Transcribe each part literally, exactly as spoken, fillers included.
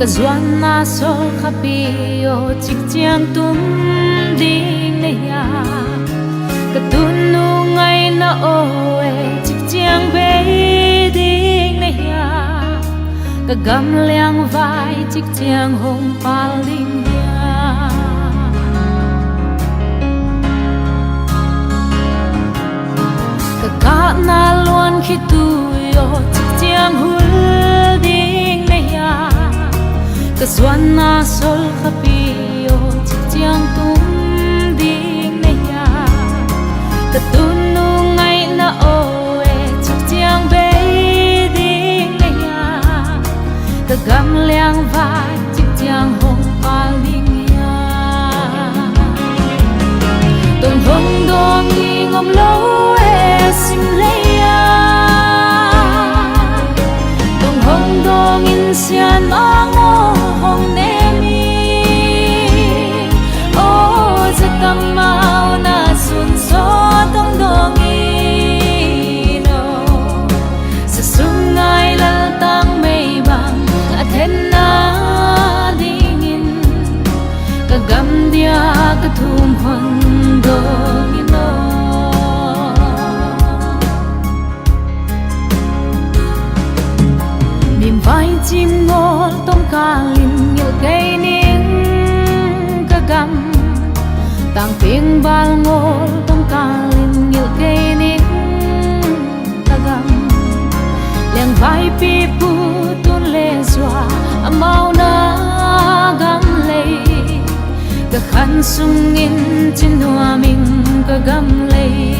Ka zuanna sawlkhapi aw, cik ciang tum ding na hiam? Ka tunnu ngaihna aw e, cik ciang bei ding na hiam? Ka gam liangvai cik ciang hong pal ding hiam? Ka kahna luan khitui aw, cik ciang hul ding na hiam? Ka zuanna sawlkhapi aw, cik ciang tum ding na hiam? Ka tunnu ngaihna aw e, cik ciang bei ding na hiam? Ka gam liangvai cik ciang hong pal ding hiam? Tong hong dawng ding om lo e, sim lei ah. Tong hong dawng in sian mang aw, hong nem in aw. Za tam mau na sun saw tong dawng in aw. Sa sum ngai laltang mei bang a thenna dingin ka gam dia ka thum hon dawng in aw. Mimvai cim ngawl tawmkal in ngilh kei ning ka gam. Tangpiang bal ngawl tawmkal in ngilh kei ning ka gam. Liangvaipi pu tun le zua amau na gam lei, ka khan sungin ci nuam ing ka gam lei.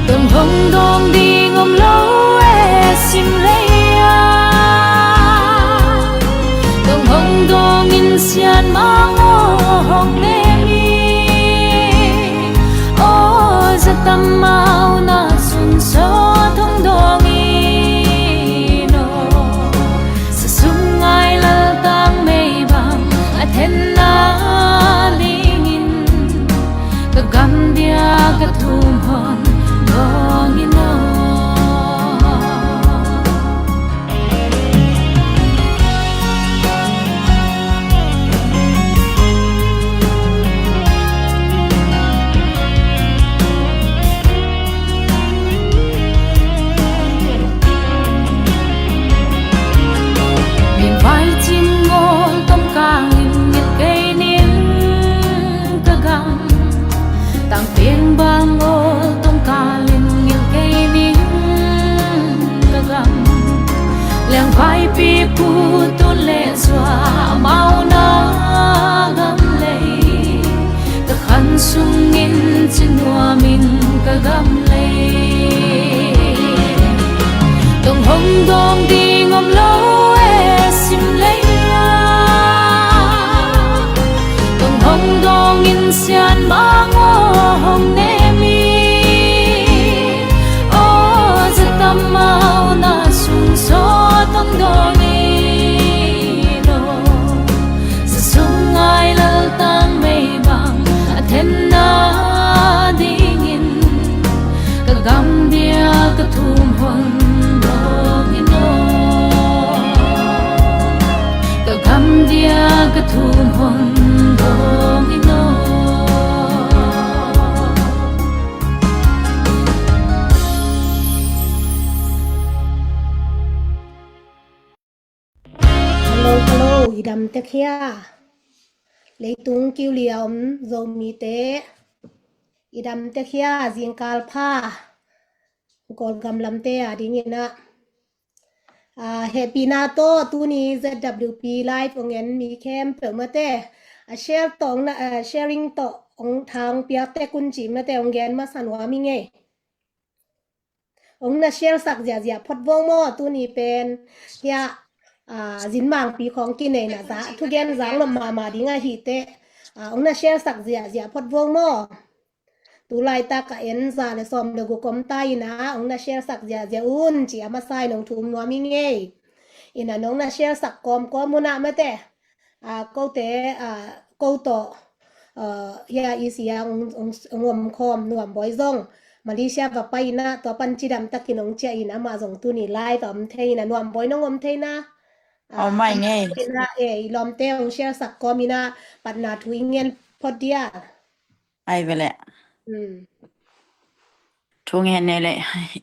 Tong hong dawng ding om lo e, sim lei ah. Tong hong dawng in sian mang aw, hong nem in aw. Za tam mau na sun saw tong dawng in aw. Sa sum ngai laltang mei bang a thenna dingin ka gam dia ka thum hon dawng in aw. Mimvai cim ngawl tawmkal in ngilh kei ning ka gam. Tangpiang bal ngawl tawmkal in ngilh kei ning ka gam. Liangvaipi pu tun le zua amau na gam lei, ka khan sungin ci nuam ing ka gam lei. Tong hong dawng ding om lo e, sim lei ah. Tong hong dawng in sian mang aw, hong nem in aw. Za tam mau na sun saw tong dawng in aw. Sa sum ngai laltang mei bang a thenna dingin ka gam dia ka thum hon dawng in aw. Ka gam dia ka thum hon dawng in aw. Hello, hello, i dam tek hia? Leitung kiu li a om Zomite, i dam tek hia? Zingkal pha, Kawlgam lamte a dingin ah, ah, hehpihna tawh tuni Z W P live ong en mi khempeuh mate, a share tawh ong na, ah, sharing tawh ong thang piak tek un ci mate ong gen masa nuam ing ei. Ong na share sak ziahziah phot vong maw, tuni pen hia, ah, zinmangpi khawng kineihna za, thugen zang lom mahmah ding ahih teh, ah, ong na share sak ziahziah phot vong maw. Tu laitak a en za le sawm le guk om ta in ah, ong na share sak ziahziah un ci a masa in ong thum nuam ing ei. In ah nong na share sak kawmkawm un ah mate, ah, kote, ah, ko tawh, ah, hia i sia ong, ong, ong om khawm Nuam Bawi zong Malaysia va pai in ah, tua pan cidam takin ong ciah in ah, amah zong tuni live a om thei in ah, Nuam Bawi nong om thei na, Om mai ngei. Ina, eh, i lawmte hong share sak kawm ina, patna thu i ngen phot dia. Ai vele. Hmm. Thu ngen ne le.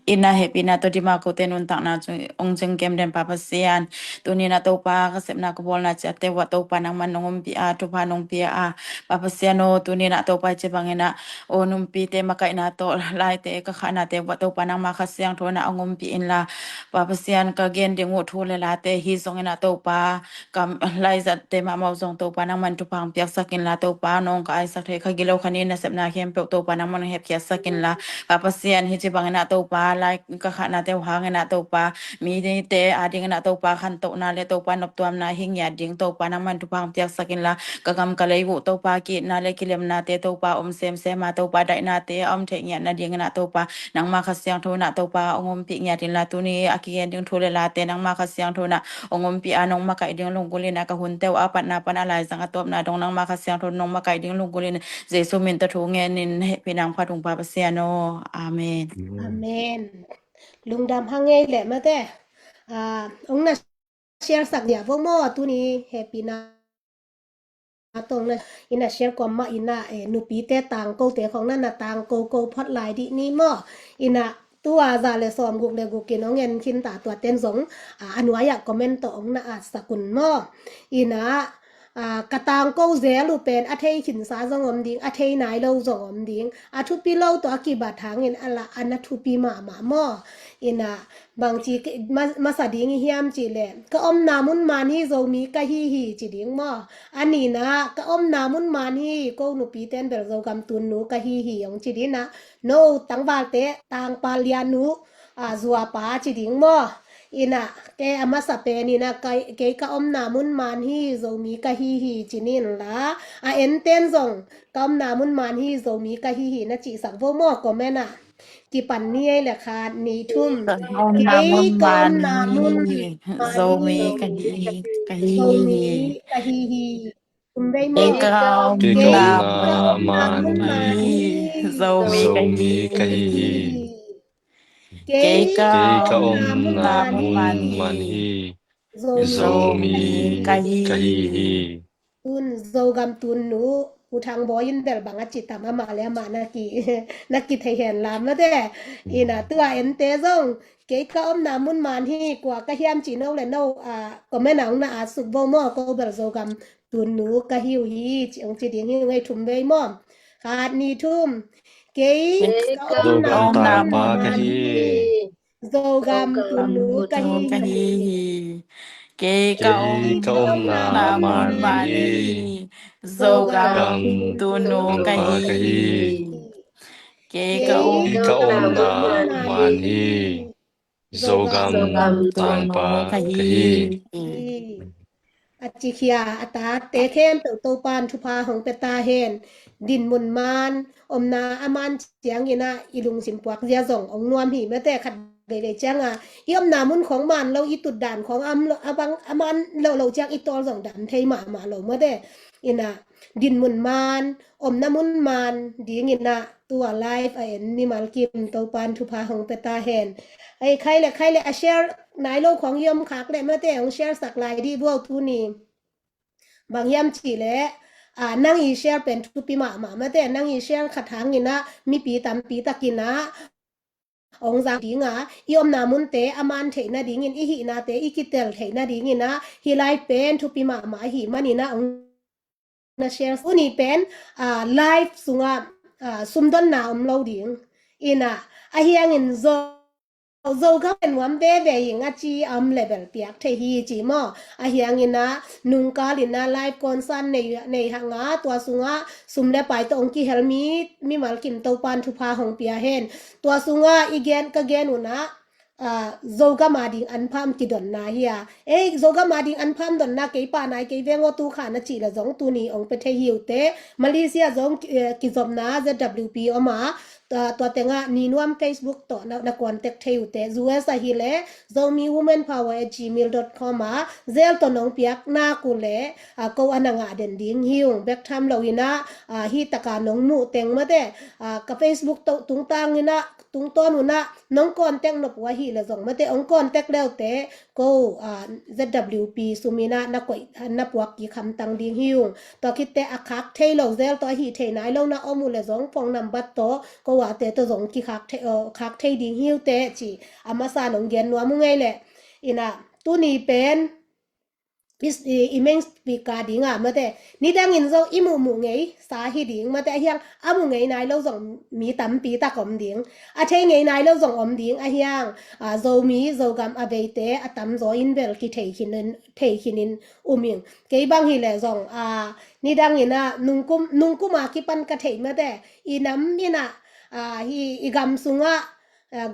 Ina hehpihna tawh dima kote nuntakna cu ong cing kem den Pa Pasian. Tuni na Topa ka sepna ka bawlna ciatte uah Topa nangman nong ompih a, thupha nong pia a. Pa Pasian aw, tuni na Topa ci bangin ah, aw numpite makaihna tawh laite ka khahnate uah Topa nangma Kha Siangtho na ong ompih inla. Pa Pasian ka gen ding uh thu le late hi zongin ah Topa, ka laizatte mahmah uh zong Topa nangman thupha hong piaksak inla Topa, nong ka aisak thei kha gilo kha ni nasepna khempeuh Topa nangman hong hepkhiatsak inla. Pa Pasian hi ci bangin ah Topa lai ka khahnate uh hangin ah Topa, mite adingin ah Topa khantohna le Topa noptuamna hi ngiat ding Topa nangman thupha hong piaksak inla, ka gam ka lei uh Topa ki-itna le kilemnate Topa om semsem a Topa daihnate a om theih ngiat nadingin ah Topa nangma Kha Siangtho na Topa ong ompih ngiat inla tuni a kigen ding thu le late nangma Kha Siangtho na ong ompih a nong makaih ding lunggulh in a ka hunte uh a patna pan a laizang a tawpna dong nangma Kha Siangtho nong makaih ding lunggulh in Jesu min tawh thu ngenin hehpihna hong phat ung Pa Pasian aw. Amen. Amen. Lungdam hang ei leh mate. Ah, ong na share sak dia vo maw tuni hehpihna tawh ong na ina share kawm mah ina, eh, nupite tangkote khong na na tangko ko phot lai dih ni maw. Ina tua za le sawm guk le guk in ong en khin ta tua ten zong, ah, a nuai ah comment tawh ong na at sak un maw. Ina, ah, ka tangko zel uh pen a thei khinsa zong om ding, a thei nai lo zong om ding. A thupi lo tawh a kibat hangin a la a na thupi mahmah maw. Ina, bangci ke-, ma-, masa ding i hiam cih leh, ka omna mun man hi Zomi ka hi hi ci ding maw. A nihna, ka omna mun man hi ko nupi ten bel Zogam tunnu ka hi hi ong ci ding ina, no tangvalte tangpa lian uh, ah, zuapa ci ding maw. Ina, kei a masa pen ina, kei, kei ka omna mun man hi Zomi ka hi hi ci ni inla, a enten zong ka omna mun man hi Zomi ka hi hi na cihsak vo maw comment ah. Kipan ni ei le khat ni thum. Kei ka omna mun man hi Zomi ka hi hi, ka hi hi. Zomi ka hi hi. Thum vei maw. Kei ka omna mun man hi Zomi ka hi hi. Kei ka omna mun man hi Zomi ka hi hi. Tun Zogam tunnu, U Thang Bawi in bel bang a ci tam amah le amah na ki, na kithei hen lam mate. Ina tua ente zong, kei ka omna mun man hi, kua ka hiam ci no le no, ah, comment ah ong na at suk vo maw, ko bel Zogam tunnu ka hi uh hi, ci ong ci ding hi ung ei thum vei maw. Khat ni thum. Kei ka omna mun man hi. Zogam tunnu ka hi hi. Kei ka omna mun man hi. Zogam tunnu ka hi hi. Kei ka omna man hi. Zogam tangpa ka hi hi. A cikhia a tate khempeuh Topan thupha hong pia ta hen. Dinmun man, omna a man ciangin ah i lungsim puak zia zong ong nuam hi mate khat veivei cianga. I omna mun khong man lo, i tutdan khong a man lo, a bang a man lo lo ciang i tawl zong dam thei mahmah lo mate. Ina, dinmun man, omna mun man dingin ah tua live a en mimal kim Topan thupha hong pia ta hen. Ai khai le khai le a share nai lo khong i om khak le mate ong share sak lai dih vo tuni. Bang hiam cih leh, ah, nang i share pen thupi mahmah mate, nang i share khat hangin ah mipi tampi takin ah ong zang ding a, i omna munte a man theih nadingin, i hihnate i kitel theih nadingin ah hih live pen thupi mahmah ahih manin ah ong na share. Tuni pen, ah, live sungah, ah, sumdonna om lo ding. Ina, ahiangin Zo, Zogam nuam veve ing a ci a om le bel piak thei hi ci maw. Ahiangin ah nungkal in ah live concert nei, nei hang a, tua sungah sum le pai tawh ong kihel mi, mimal kim Topan thupha hong pia hen. Tua sungah i gen ka gen un ah, ah, Zogam a ding an pham kidonna hi a. Ei, Zogam a ding an pham donna kei pa nai kei veng aw tu kha na cih le zong tuni ong pe thei hi uh te. Malaysia zong, eh, kizopna Z W P om a. tua tengah Ni Nuam Facebook tawh na contact thei uh teh, U S ahih leh Zomi Women Power at gmail dot com ah zel tawh nong piak nak uh leh ko a na ngah den ding hi ung. Bek tham lo in ah hih tak a nong muh teng mate, ka Facebook tawh tungtang in ah, tungtawn un ah nong contact nop uh ahih leh zong mate, hong contact le uh teh ko Z W P sum in ah na koih, na puak kik hamtang ding hi ung. Tua khit teh a khak thei lo zel tawh, a hih thei nai lo na om uh leh zong phone number tawh ko a te tawh zong kikhak thei, khak thei ding hi uh teh ci a masa nong gen nuam uh ngei leh. In ah tuni pen i main speaker ding ah mate, nidang in zong i muhmuh ngei sa hi ding mate, ahi hang a mu ngei nai lo zong mi tampi tak om ding, a thei ngei nai lo zong om ding, ahi hang Zomi Zogam a veite a tamzaw in bel kithei khin in, thei khin in um ing. Kei bang hi leh zong nidang in ah nungkum, nungkum a kipan ka theih mate, i nam in ah hih i gam sungah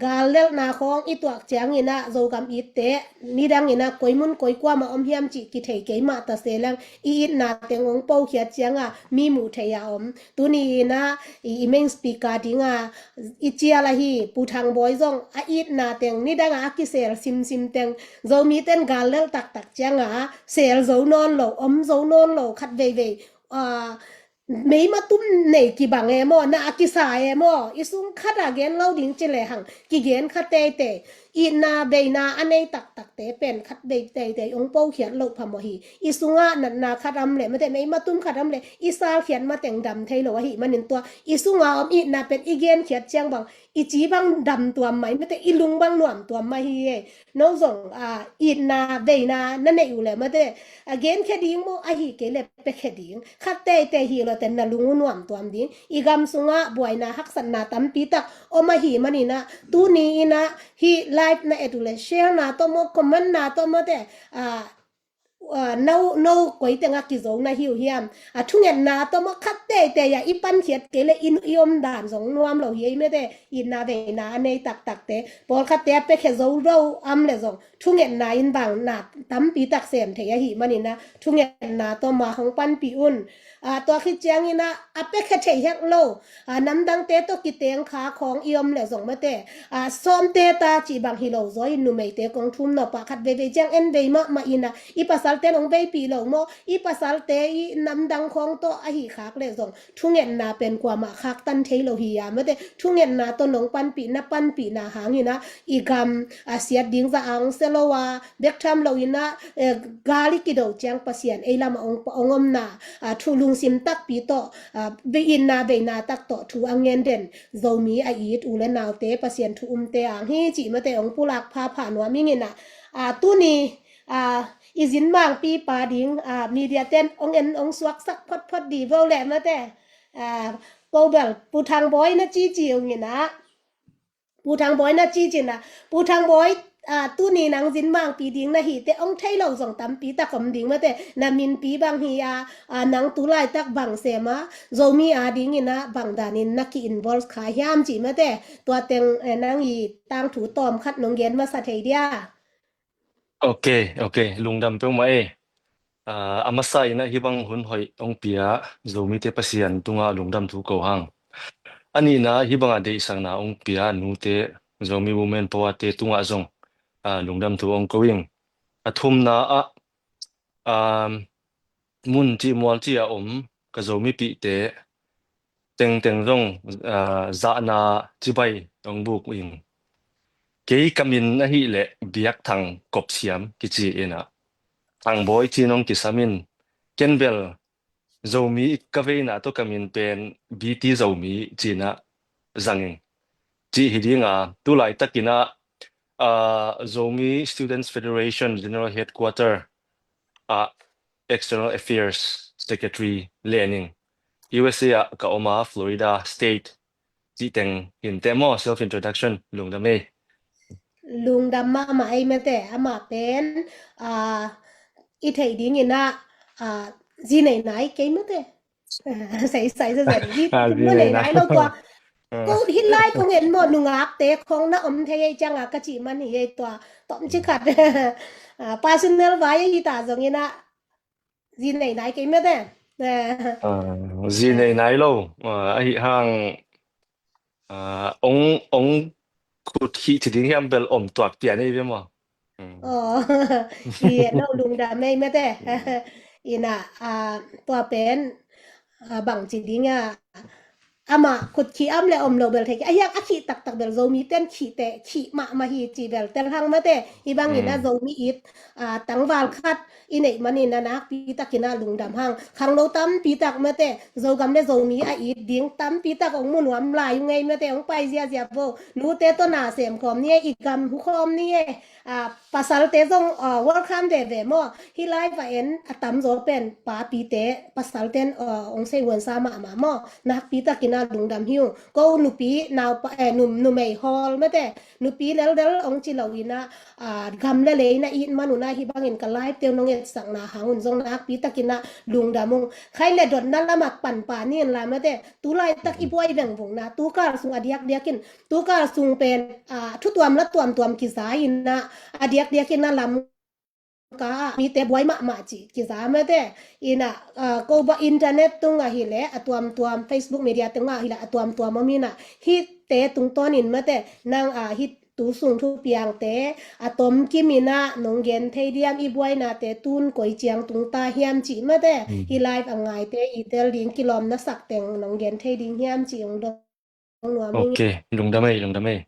gal lelhna khawng i tuak ciangin ah Zogam itte nidang in ah koi mun koi kuamah om hiam cih kithei kei mah ta se leng, i itna teng hong pokhiat ciangah mi muh thei a om. Tuni in ah i main speaker ding ah i cial ahi Pu Thang Bawi zong a itna teng nidang ah a kisel simsim teng Zomi ten gal lelh taktak ciangah sel zo nawn lo, om zo nawn lo, khat veivei meimatum nei kibang e maw, na a kisa e maw, i sung khat a gen lo ding ci lehang kigen kha teitei. Itna veina a nei taktakte pen khat vei teitei hong pokhiat loh phamawh hi. I sungah natna khat om leh mate, meimatum khat om leh i salkhiat mateng dam thei lo ahih manin tua i sunga om itna pen i genkhiat ciang bang i ci bang dam tuam mah hi mate, i lung bang nuam tuam mah hi e. No zong itna veina na neih uh leh mate, a genkhia ding maw, ahih kei leh piakhia ding, khat teitei hi lo ten na lung uh nuam tuam ding. I gam sungah buaina haksatna tampi tak om ahih manin ah tuni in ah hih live na et uh leh share na tawh maw, comment na tawh mate, no, no koi tengah kizo na hi uh hiam, a thungetna tawh maw, khat teitei ah i pankhiat kei leh i omdan zong nuam lo hi ei mate. Itna veina a nei taktakte, pawlkhatte a piakhia zo lo om leh zong thungetna in bang na tampi tak sem thei ahih manin ah thungetna tawh mah hong panpih un. Tua khit ciangin ah a piakhia thei hek lo, namdangte tawh kiteng kha khawng i om leh zong mate, sawmte ta cih bang hi lo zaw in numeite kong thum nop ah khat veivei ciang en vei mahmah in ah i pasalte in hong veipih lo maw, i pasalte i namdang khawng tawh ahi khak leh zong thungetna pen kuamah khaktan thei lo hi a mate. Thungetna tawh nong panpih, na panpihna hangin ah i gam a siat ding zah a hong sia lo a, bek tham lo in ah gal i kido ciang Pasian ei lamah hong omna thu lungsim takpi tawh, itna veina tak tawh thu a ngen den Zomi a it u leh naute, Pasian thu umte ang hi cih mate hong pulak phapha nuam ing in ah, tuni i zin mangpipa ding media ten hong en hong suaksak photphot di vo leh mate. Ko bel Pu Thang Bawi na cici ung in ah, Pu Thang Bawi na cici in ah, Pu Thang Bawi, tuni nang zin mangpi ding na hi teh hong thei lo zong tampi tak om ding mate, na minpi bang hi a, nang tu laitak bang sem a, Zomi a dingin ah bang danin na ki-involve kha hiam cih mate, tua teng nang i tangthu tawm khat nong gen masa thei dia? Ok, ok. Lungdam peuhmah e. A masa in ah hih bang hun hoih hong pia Zomite Pasian tungah lungdam thu ko hang. A nihna hih bangah deihsakna hong pia nute, Zomi Women Power te tungah zong lungdam thu hong ko ing. A thumna ah, mun cih mual cih a om ka Zomipihte tengteng zong zahna cibai hong buk ing. Kei ka min ahih leh Biak Thang Kop Siam kici in ah, Thang Bawi ci-in hong kisam in, ken bel Zomi ka veina tawh ka min pen B T Zomi ci-in ah zang ing. Cih hi ding a, tu laitakin ah Zomi Students Federation General Headquarter ah External Affairs Secretary len ing. U S A ah ka om a, Florida State. Cih teng hi inteh maw, self introduction. Lungdam ei. Lungdam mahmah ei mate, amah pen i theih dingin ah zi nei nai kei mate. Sai sai zazan hi. Zi nei nai lo tua. Ko hih lai kong en maw, nungakte khong na om thei ei cianga ka cih man hi ei tua. Tom ci khat. Personal vai ahi ta zongin ah zi nei nai kei mate. Zi nei nai lo. Ahi hang Ong ong khut khih ci ding hiam bel om tuak pian ei ve maw? Aw, hi no lungdam ei mate. Ina, tua pen bang ci ding a, amah khut khih am le om lo bel thei kei a hiang a khih taktak bel Zomi ten khih te khih mahmah hi ci bel tel hang mate. Hi bangin a Zomi it tangval khat i neih manin a nakpi takin a lungdam hang. Khangno tampi tak mate, Zogam le Zomi a it ding tampi tak ong mu nuam lai uh ngei mate, ong pai ziazia vo. Nute tawh na sem khawm ni e, i gam hu khawm ni e. Pasalte zong welcome veve maw. Hi live a en a tamzaw pen papite, pasalten ong sei huansa mahmah maw. Nakpi takin a lungdam hi uh. Ko nupi naupa, numei hawl mate, nupi leldel ong ci lo ina, gam le lei na it man una hi bangin ka live teu nong etsakna hang un zong nakpi takin a lungdam ung. Khai le dotna lamak panpa ni in la mate, tu laitak i buai vengvungna tu kal sung a diakdiakin, tu kal sung pen thutuam la tuamtuam kiza ina, a diakdiakin a lam ka mite buai mahmah ci kiza mate. Ina, ko ba internet tung ahile a tuamtuam, Facebook media tung ahile a tuamtuam om ina, hite tungtawnin mate nang a hit tu sung thupiangte a tom kim ina nong gen thei diam, i buainate tun koi ciang tung ta hiam ci mate. Hi live a ngaite i tel ding kilawm na sak teng nong gen thei ding hiam ci ong dong nuam ing. Ok, lungdam ei, lungdam ei.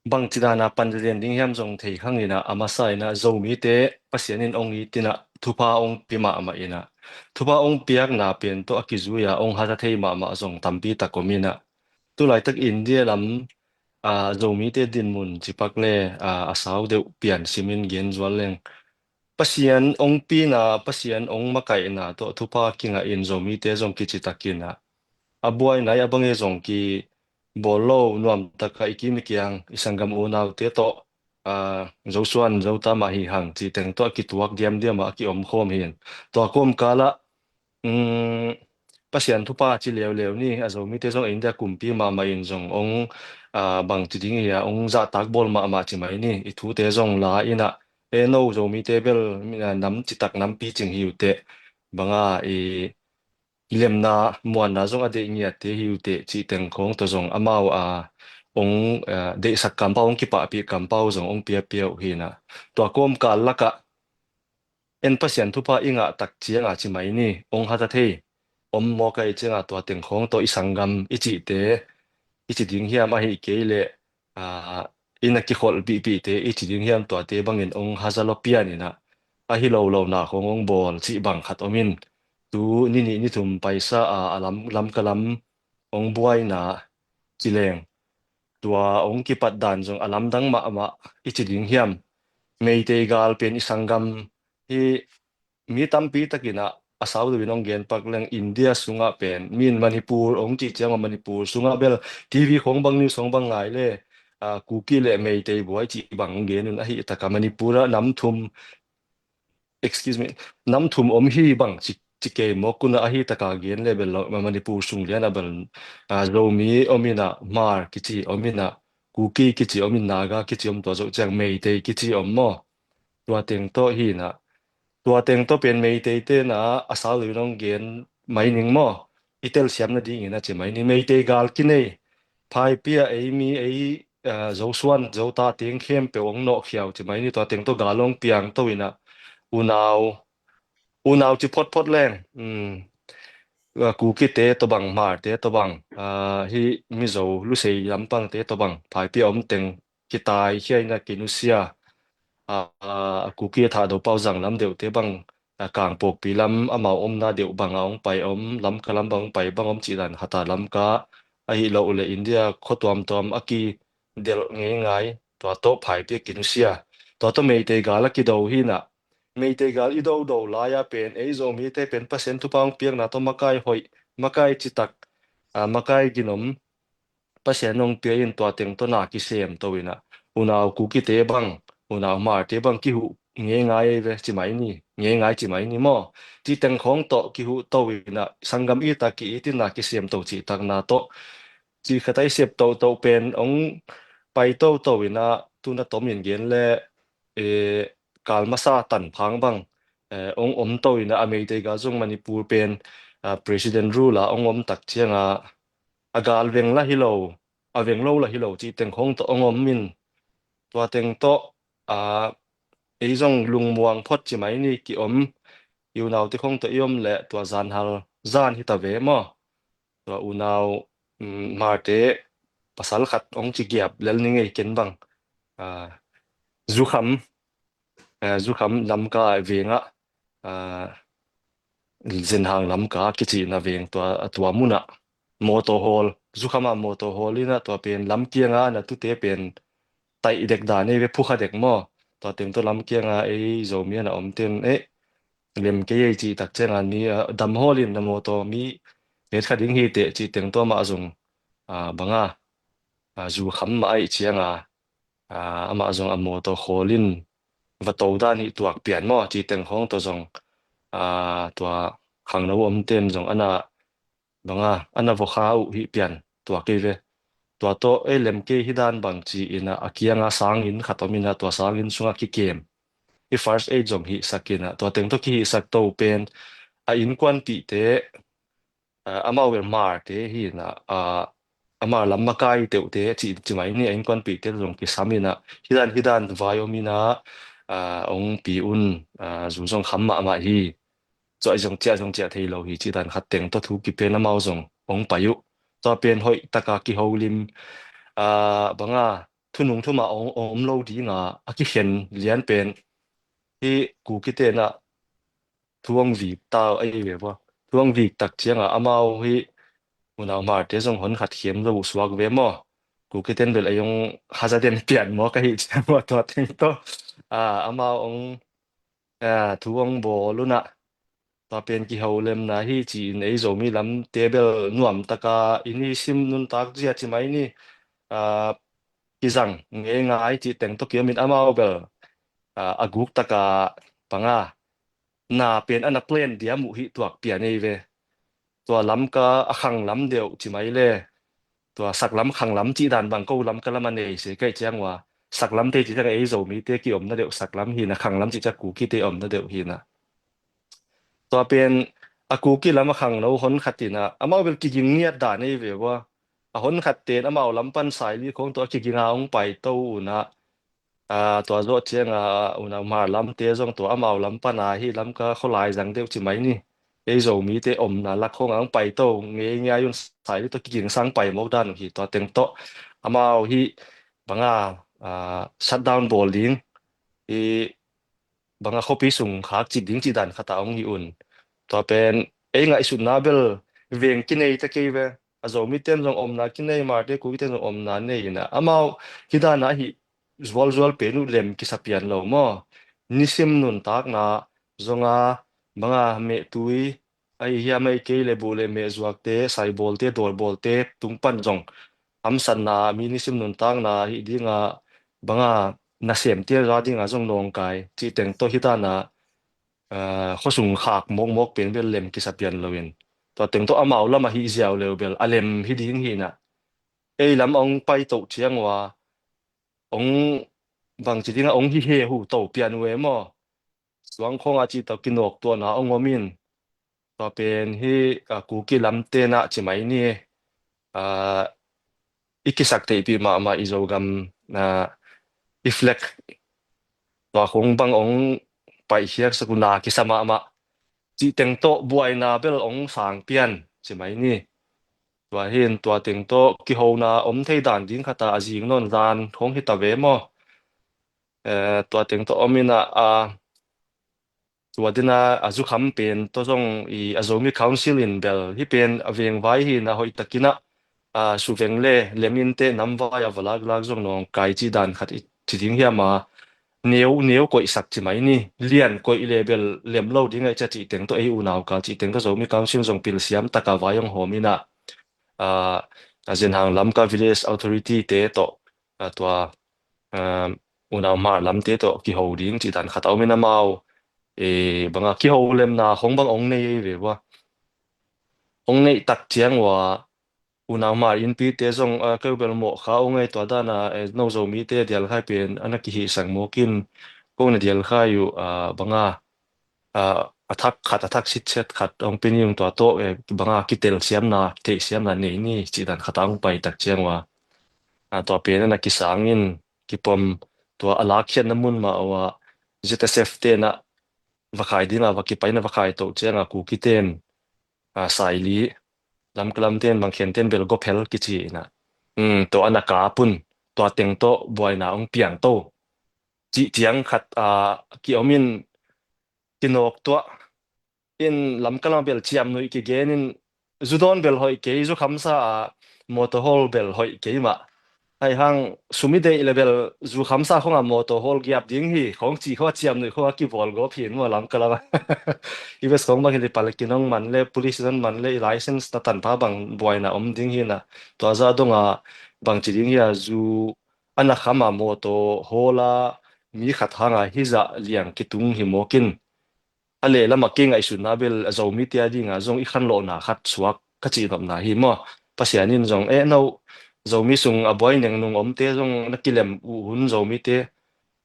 Bang ci dana pan lian ding hiam zong thei khang ina, a masa ina Zomite Pasian in ong it ina thupha ong pia mahmah ina, thupha ong piakna pen tawh a kizui a ong hata thei mahmah zong tampi tak om ina, tu laitak India lam Zomite dinmun cipak le a sau deuh pian simin gen zual leng Pasian ong pina, Pasian ong makaihna tawh thupha kingah in Zomite zong kici takin a, a buaina i a bange zong ki bawl lo nuam taka i kim i kiang i sanggam unaute tawh Zosuan Zota mah hi hang ci teng tawh a kituak diamdiam a a kiom khawm hin. Tua kawmkala Pasian thupha ci leuleu ni, a Zomite zong India kumpi mahmah in zong ong bang ci ding hia, ong zahtak bawl mahmah ci mai ni, i thute zong la ina, e no Zomite bel nam citak nampi cing hi uh teh, banga i lemna muanna zong a deih ngiatte hi uh teh cih teng khawng tawh zong amau a ong deihsak kampau, ong kipahpih kampau zong ong piapia uh hina. Tua kawmkal lakah en Pasian thupha i ngah tak cianga ci mai ni, ong hata thei om mawk a i cianga tua teng khawng tawh i sanggam i cihte i ci ding hiam ahi kei leh i na kikholh pihpihte i ci ding hiam tuate bangin ong haza lo pian ina, ahi lo lo na khawng ong bawl cih bang khat om in. Tu ni nih ni thum paisa a, a lam, Lamka lam ong buaina ci leng tua ong kipat dan zong a lamdang mahmah i ci ding hiam. Meitei gal pen i sanggam hi mi tampi takin a, a sau deuhin ong gen pak leng India sungah pen min Manipur ong cih ciang a Manipur sungah bel T V khawng bang news khawng bang ngai le Kuki le Meitei buai cih bang ong gen un ahi taka Manipur ah nam thum, excuse me, nam thum om hi bang ci, ci kei mawk una ahi taka gen le bel lo, Manipur sung lian a bel Zomi om ina, Hmar kici om ina, Kuki kici om in, Naga kici om, tua zoh ciang Meitei kici om maw. Tua teng tawh hina, tua teng tawh pen Meitei tena a sau deuhin ong gen mai ning maw. I telsiam nadingin a ci mai ni, Meitei gal kinei, Phaipia ei mi ei Zosuan Zota teng khempeuh ong nawhkhiau ci mai ni, tua teng tawh gal ong piang to ina, unau, unau ci photphot leng Kukite tawh bang, Hmarte tawh bang, hi Mizo Lusei lampangte tawh bang Phaipia om teng kitai khia ina kinusia. A Kuki a Thahdo pau zang lam deuhte bang, Kangpokpi lam amau omna deuh banga ong pai om, Lamka lam bang ong pai bang om cih dan hata Lamka ahi lo le India khua tuamtuam a kidelh ngeingai, tua tawh Phaipia kinusia. Tua tawh Meitei gal a kido hina. Meitei gal i dodo lai-a pen ei Zomite pen Pasian thupha ong piakna tawh makai hoih, makai citak, makai ginom Pasian ong pia in tua teng tawh na kisem to ina, unau Kukite bang, unau Hmarte bang kihuh ngeingai ve ci mai ni, ngeingai ci mai ni maw. Ci teng khawng tawh kihuh to ina, sanggam ita ki-it ina kisem to cih takna tawh ci khat a i sep toto pen ong pai toto ina, tuna tomin gen le kal masa tanphang bang ong om to ina, a Meitei gal zong Manipur pen President rule a ong om tak cianga a gal veng la hi lo, a veng lo lah hi lo cih teng khawng tawh ong om in, tua teng tawh, aa, ei zong lungmuang phot ci mai ni, ki om, i unaute khawng tawh i om leh tua zanhal zan hi ta ve maw? Tua unau, um, Hmarte pasal khat ong ci giap lel ni ngei ken bang. Aa, zukham, aa, zukham Lamka vengah, aa, Zenhang Lamka kicihna veng tua, tua munah mawtaw hawl, zukhama mawtaw hawl inah tua pen lam kianga na tute pen taih dek dan ei ve, phukha dek maw? Tua teng tawh lam kianga ei Zomi ana om ten, eh, lem kei ei cih tak cianga ni, ah, dam hawl in na mawtaw mi het kha ding hi teh cih teng tawh amah zong, ah, banga, ah, zukham mah aih cianga, ah, amah zong a mawtaw hawl in va to dan hi tuak pian maw cih teng khawng tawh zong, ah, tua khangno om ten zong ana banga ana vokha uh hi pian tua kei ve. Tua tawh ei lem kei hi dan bang ci inah a kianga sangin khat om inah tua sangin sungah kikem. I first aid zong hihsak inah tua teng tawh kihihsak to pen a innkuanpihte, ah, amau bel Hmarte hi inah, ah, amau lam makai teuhte ci, ci mai ni a innkuanpihte zong kisam inah hi dan hi dan vai om inah, ah, ong pi un, ah, zu zong kham mahmah hi. Cuai zong ciah zong ciah thei lo hi cih dan khat teng tawh thu kipen amau zong ong pai uh. Tua pen hoih taka kiholim, ah, banga thunung thuma ong, ong om lo dinga a kikhen lian pen hi Kuki tenah thu ong vik ta uh ahi ve bua. Thu ong vik tak cianga amau hi unau Hmarte zong hon khat khem zo uh suak ve maw? Kuki ten bel ei ong haza den pian maw ka hi ciang maw tua teng tawh, ah, amau ong, ah, thu ong bawl unah tua pen kiholemna hi ci-in ei Zomi lamte bel nuam taka i nisim nuntak zia ci mai ni, ah, kizang ngeingai cih teng tawh kiomin amau bel, ah, a guk taka panga na pen ana plan diam uh hi tuak pian ei ve. Tua Lamka a khang lam deuh ci mai le tua saklam khanglam cih dan bang ko Lamka lam a nei se kaih ciang ua saklamte cih ciang ei Zomite kiomna deuh saklam hina, khanglam cih ciang Kukite omna deuh hina. Tua pen a Kuki lam a khangno hon khat inah amau bel kiging ngiat dan ei ve ua. A hon khat ten amau lam pan Saili khawng tua kiginga ong pai to unah, ah, tua zawh cianga unau Hmar lamte zong tua amau lam pana hi Lamka khualai zang deuh ci mai ni. Ei Zomite omna lak khawng ang pai to ngei ngiai un Saili tawh kigingsang pai mawk dan uh hi tua teng tawh amau hi banga, ah, shutdown bawl ding i banga khuapi sung khak cih ding cih dan khata ong hi un. Tua pen ei ngaihsutna bel veng kinei ta kei ve. A Zomite zong omna kinei, Hmarte Kukite zong omna nei inah amau hi dana hi zualzual pen uh lem kisa pian lo maw? Nisim nuntakna zonga banga mehtui ahi hiam ahi kei le buh le meh zuakte, saibawlte, dawlbawlte tung pan zong hamsatna mi nisim nuntakna hi dinga banga nasemte za dinga zong nawngkai cih teng tawh hi dana, ah, khuasung khak mawkmawk pen bel lem kisa pian loin tua teng tawh amau lam ahi ziau leu bel a lem hi ding hinah ei lam ong pai toh ciang ua ong bangci dinga ong hi he hu to pian uh e maw? Suang khawng a cih tawh kinawk tuahna ong om in tua pen hi, ah, Kuki lam tenah ci mai ni, ah, i kisak theihpih mahmah i Zogam, ah, i flag tua khawng bang ong paihkhiak sak uh na kisa mahmah cih teng tawh buaina bel ong sang pian ci mai ni. Tua hin tua teng tawh kihona om thei dan ding khata a zing nawn zan khawng hi ta ve maw? Eh, tua teng tawh om inah, ah, tua dina a zukham pen tawh zong i a Zomi Council in bel hi pen a vengvai hinah hoih takinah, ah, suveng le leminte namvai a va laklak zong nawngkai cih dan khat i ci ding hiam a neu, neu koihsak ci mai ni, lian koih le bel lem lo ding aih cia cih teng tawh ei unau kal cih teng tawh Zomi Council zong pilsiam taka vai ong hawm inah, ah, a Zenhang Lamka Village Authority te tawh, ah, tua, ah, unau Hmar lamte tawh kiho ding cih dan khata om in amau, eh, banga kiholemna khawng bang ong nei ei ve ua. Ong neih tak ciang ua unau Hmar innpite zong, ah, keu bel mawh kha ong ei tua dana, eh, no Zomite dialkhai pen ana kihihsak mawkin ko na dialkhai uh, ah, banga, ah, a thak khat, a thak sitset khat ong pe ni ung tua tawh, eh, banga kitelsiamna, theihsiamna nei ni cih dan khata ong pai tak ciang ua. A, tua pen a na kisangin kipom, tua a lakkhiatna mun mah uh ah Z S F tenah va khai dingah va kipaina va khai toh ciangah Kuki ten, a, Saili, Lamka lam ten, Mangkhen ten bel gawphel kici inah, um, tua a na kap un, tua teng tawh buaina hong piang to cih ciang khat, a, ki-om in kinawk tuah in Lamka lam bel ciamnuih kigen in, zu dawn bel hoih kei, zu khamsa a motor hawl bel hoih kei mah. Hai hang sum i deih le bel zu khamsa khong a motor hawl giap ding hi khong ci khong a ciamnuih khong a kibawl gawp hi maw Lamka lam. I bes khong bang hi le palikin hong man le, police in hong man le, i license na tanpha bang buaina om ding hi na. Tua zah dong a bang ci ding hi a, zu a na kham a motor hawl a mi khat hang a hizah liang kitung hi mawk in. A lehlam a kingaihsutna bel a Zomite a dingah zong i khanlawhna khat suak ka cihnopna hi maw. Pasian in zong, eh, no Zomi sung a buai nengnung omte zong na kilem uh hun, Zomite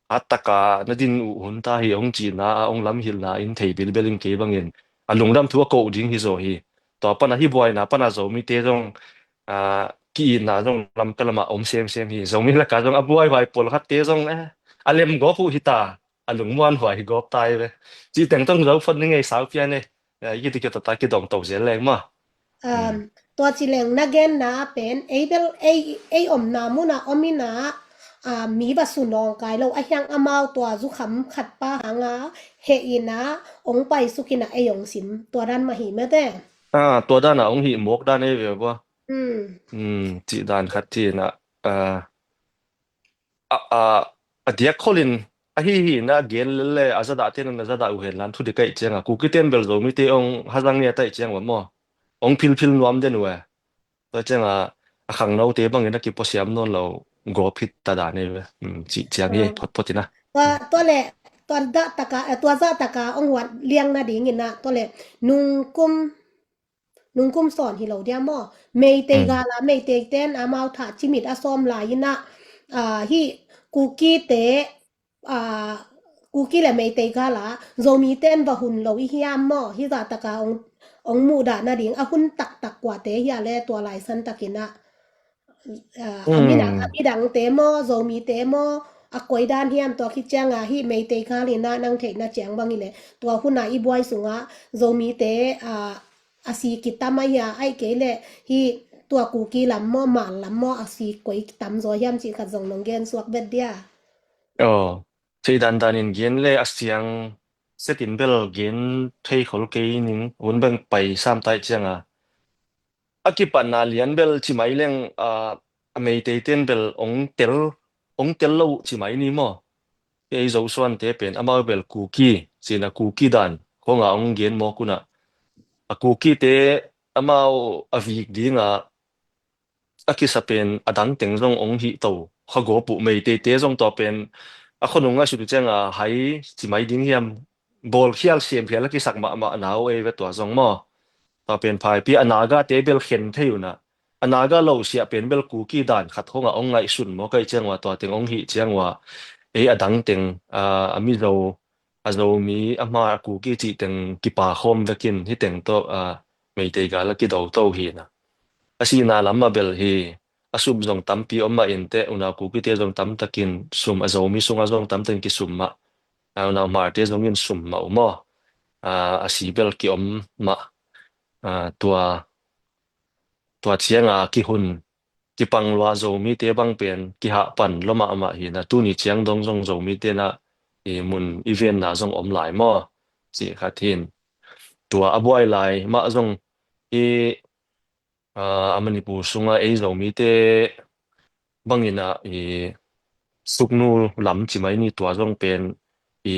a taka na din uh hun ta hi, hong cihna a hong lamhilhna in thei bilbel in kei bangin a lungdam thu a koh ding hi zaw hi. Tua pana hi buaina pana Zomite zong, a, ki-itna zong Lamka lamah om semsem hi. Zomi laka zong a buaihuai pawlkhatte zong, eh, a lem gawp uh hi ta, a lungmuanhuai hi gawp ta hi ve. Cih teng tong zo phot ni ngei sau pian e. Eh, i kiti kio tata kidong to zel leng maw. Um, tua ci leng na genna a pen, ei bel, ei, ei omna muna om ina, a, mi va su nawngkai lo, a hiang amau tua zu kham khat pa hanga heh ina, ong paisuk ina ei ong sim, tua dan mah hi mete. A, tua dan a ong hih mawk dan ei ve bua. Hmm. Hmm, cih dan khat ci ina, a, a, a, a diak kholin, a hi hi na gen lel le, a zadah ten a zadah uh hen lan thu di kaih cianga, Kuki ten bel Zomite ong hazang ngia taih ciang va maw. Ong philphil nuam den uh e. Tua cianga, a khangnote bangin a kipuasiam nawn lo gawp hit ta dan ei ve. Hmm, cih ciang hi, photphot ina. Tua, tua le, tua dah taka, eh, tua zah taka ong huat liang nading ina, tua le, nungkum, nungkum sawn hi lo dia maw. Meitei gala, Meitei ten amau thah cimit a sawm lai ina, a, hi Kukite, a, Kuki le Meitei gala, Zomite en va hun lo i hiam maw. Hi zah taka ong, ong muhdah nading, a hun taktak kuate hia le tua laisan takin a, a, a midang, a midangte maw, Zomite maw, a koi dan hiam tua khit cianga hi Meitei gal ina nang theihna ciang bang hi le. Tua huna i buai sunga, Zomite, a, a si kitam a hia, aih kei le hi tua Kuki lam maw, Mal lam maw, a si koi kitam zaw hiam cih khat zong nong gen suak bet dia. Aw, thei dandan in gen le a siang setin bel gen thei khol kei ning, hun beng pai sam taih cianga. A kipatna lian bel ci mai leng, a, a Meitei ten bel ong tel, ong tel lo ci mai ni maw. Ei Zosuante pen amau bel Kuki, cina Kuki dan khonga ong gen mawk una. A Kukite amau a vik dinga a kisa pen a dang teng zong ong hih to kha gawp uh, Meiteite zong tua pen a khonung a sut uh cianga hai ci mai ding hiam, bawlkhial siamkhial a kisak mahmah na uh ei ve tua zong maw. Tua pen phaipi a Nagate bel khen thei una. A Naga lo siah pen bel Kuki dan khat khonga ong ngaihsun maw kaih ciang ua tua teng ong hih ciang ua. Ei a dang teng, a, a Mizo, a Zomi, a Hmar, a Kuki cih teng kipa khawm vekin hi teng tawh, a, Meitei gal a kido to hi na. A sihna lam a bel hi, a sum zong tampi om mah in teh, unau Kukite zong tamtakin sum, a Zomi sunga zong tamtakin kisum mah. A, unau Hmarte zongin sum mah uh maw. A, a si bel kiom mah. A, tua, tua cianga kihun, kipang lua Zomite bang pen kihahpan lua mahmah hi na, tuni ciang dong zong Zomite na i mun i venna zong om lai maw. Cih khat hin. Tua a buai lai mah zong i, a, a Manipur sunga ei Zomite bangin a i Sugnu lam ci mai ni tua zong pen i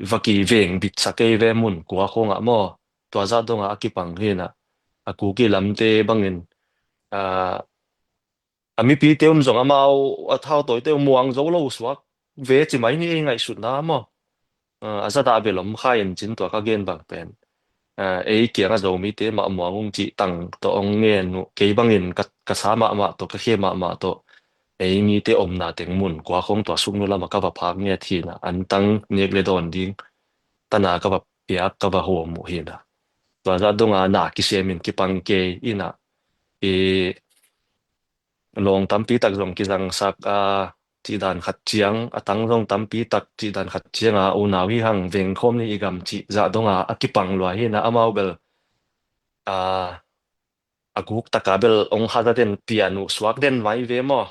va kiveng bitsak ei ve mun kua khongah maw. Tua zah dongah a kipang hi na, a Kuki lamte bangin, a, a mipite um zong amau a thautawite uh muang zo lo suak ve ci mai ni ei ngaihsutna maw. A, a zadah bel om kha in cin tua ka gen bang pen. A, ei kianga Zomite mah muang ung cih tang tawh ong ngen uh, kei bangin ka, ka sa mahmah tawh, ka khe mahmah tawh. Ei mite omna teng mun kua khong tua Sugnu lama ka va phak ngiat hi na, antang nek le dawn ding tana ka va piak, ka va hawm uh hi na. Tua zah donga na kisem in kipang kei ina, i lawng tampi tak zong kizangsak a, cih dan khat ciang, a tang zong tampi tak cih dan khat ciang a, unau hi hang veng khawm ni i gam cih zah dong a, a kipang lua hi na amau bel a, a guk taka bel ong haza den pian uh suak den mai ve maw?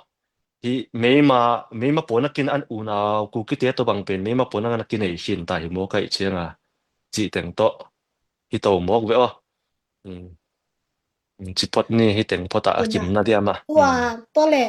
Hi meima, meima pawna kin an unau Kukite tawh bang pen meima pawna na kinei khin ta hi maw kaih ciang a, cih teng tawh hi to mawk ve aw. Ci phot ni hi teng phot a a kimna diam a. Tua, tua le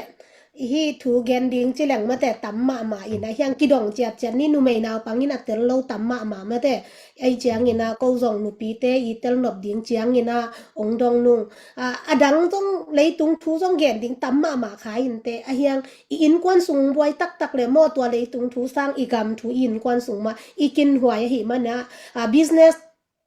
hi thu gen ding ci leng mate tam mahmah in a hiang kidong ciatciat ni numei naupang in a tel lo tam mahmah mate. Ei ciangin a ko zong nupite i tel nop ding ciangin a ong dong nung. A, a dang zong leitung thu zong gen ding tam mahmah kha in te a hiang i innkuan sung buai taktak le maw tua leitung thu sang i gam thu i innkuan sung mah i kinhuai ahi mana, a, business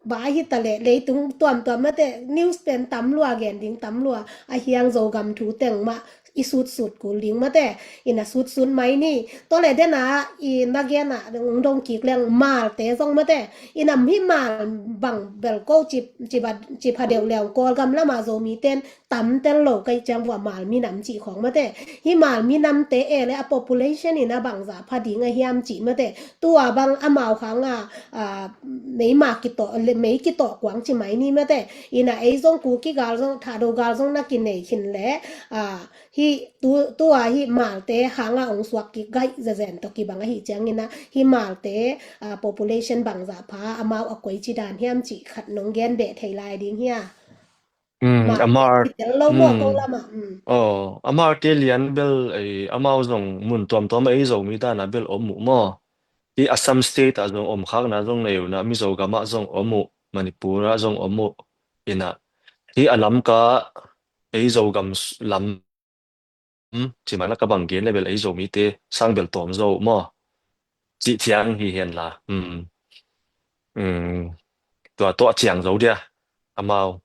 ba hi ta le leitung tuamtuam mate news pen tam lua gen ding tam lua a hiang Zogam thu teng mah i sutsut kul ding mate in a sutsut mai ni. Tua le dena i na gen a ung dong kik leng malte zong mate in a hi mal bang bel ko ci, ci ba, ci pha deuh leng Kawlgam lama Zomi ten tam tel lo kai ciang vua mal minam cih khawng mate. Hi mal minamte e le a population in a bangza pha ding a hiam cih mate. Tua bang amau khang a, a, meima kitawh, le, mei kitawh kuang ci mai ni mate. In a ei zong Kuki gal zong, Thado gal zong na kinei khin le, a, hi tu, tua hi malte khang a ong suak kik gaih zazen tawh kibang ahi ciangin a hi malte, a, population bangza pha amau a koi ci dan hiam cih khat nong gen beh thei lai ding hia. Mm, a Marte Mar, kitel lo maw ko mm. Lama, mm. Oh, a Marte lian bel ei, amau zong mun tuamtuam a ei Zomi dana bel om uh maw? Hi Assam State ah zong om khakna zong nei uh na, Mizo gam ah zong om uh, Manipur ah zong om uh. Ina hi a lamka ei Zogam s-, lam ci mana ka bang gen le bel ei Zomite sang bel tawm zo maw? Cih ciang hi hen la. Mm. Mm. Tua tua ciang zo dia amau.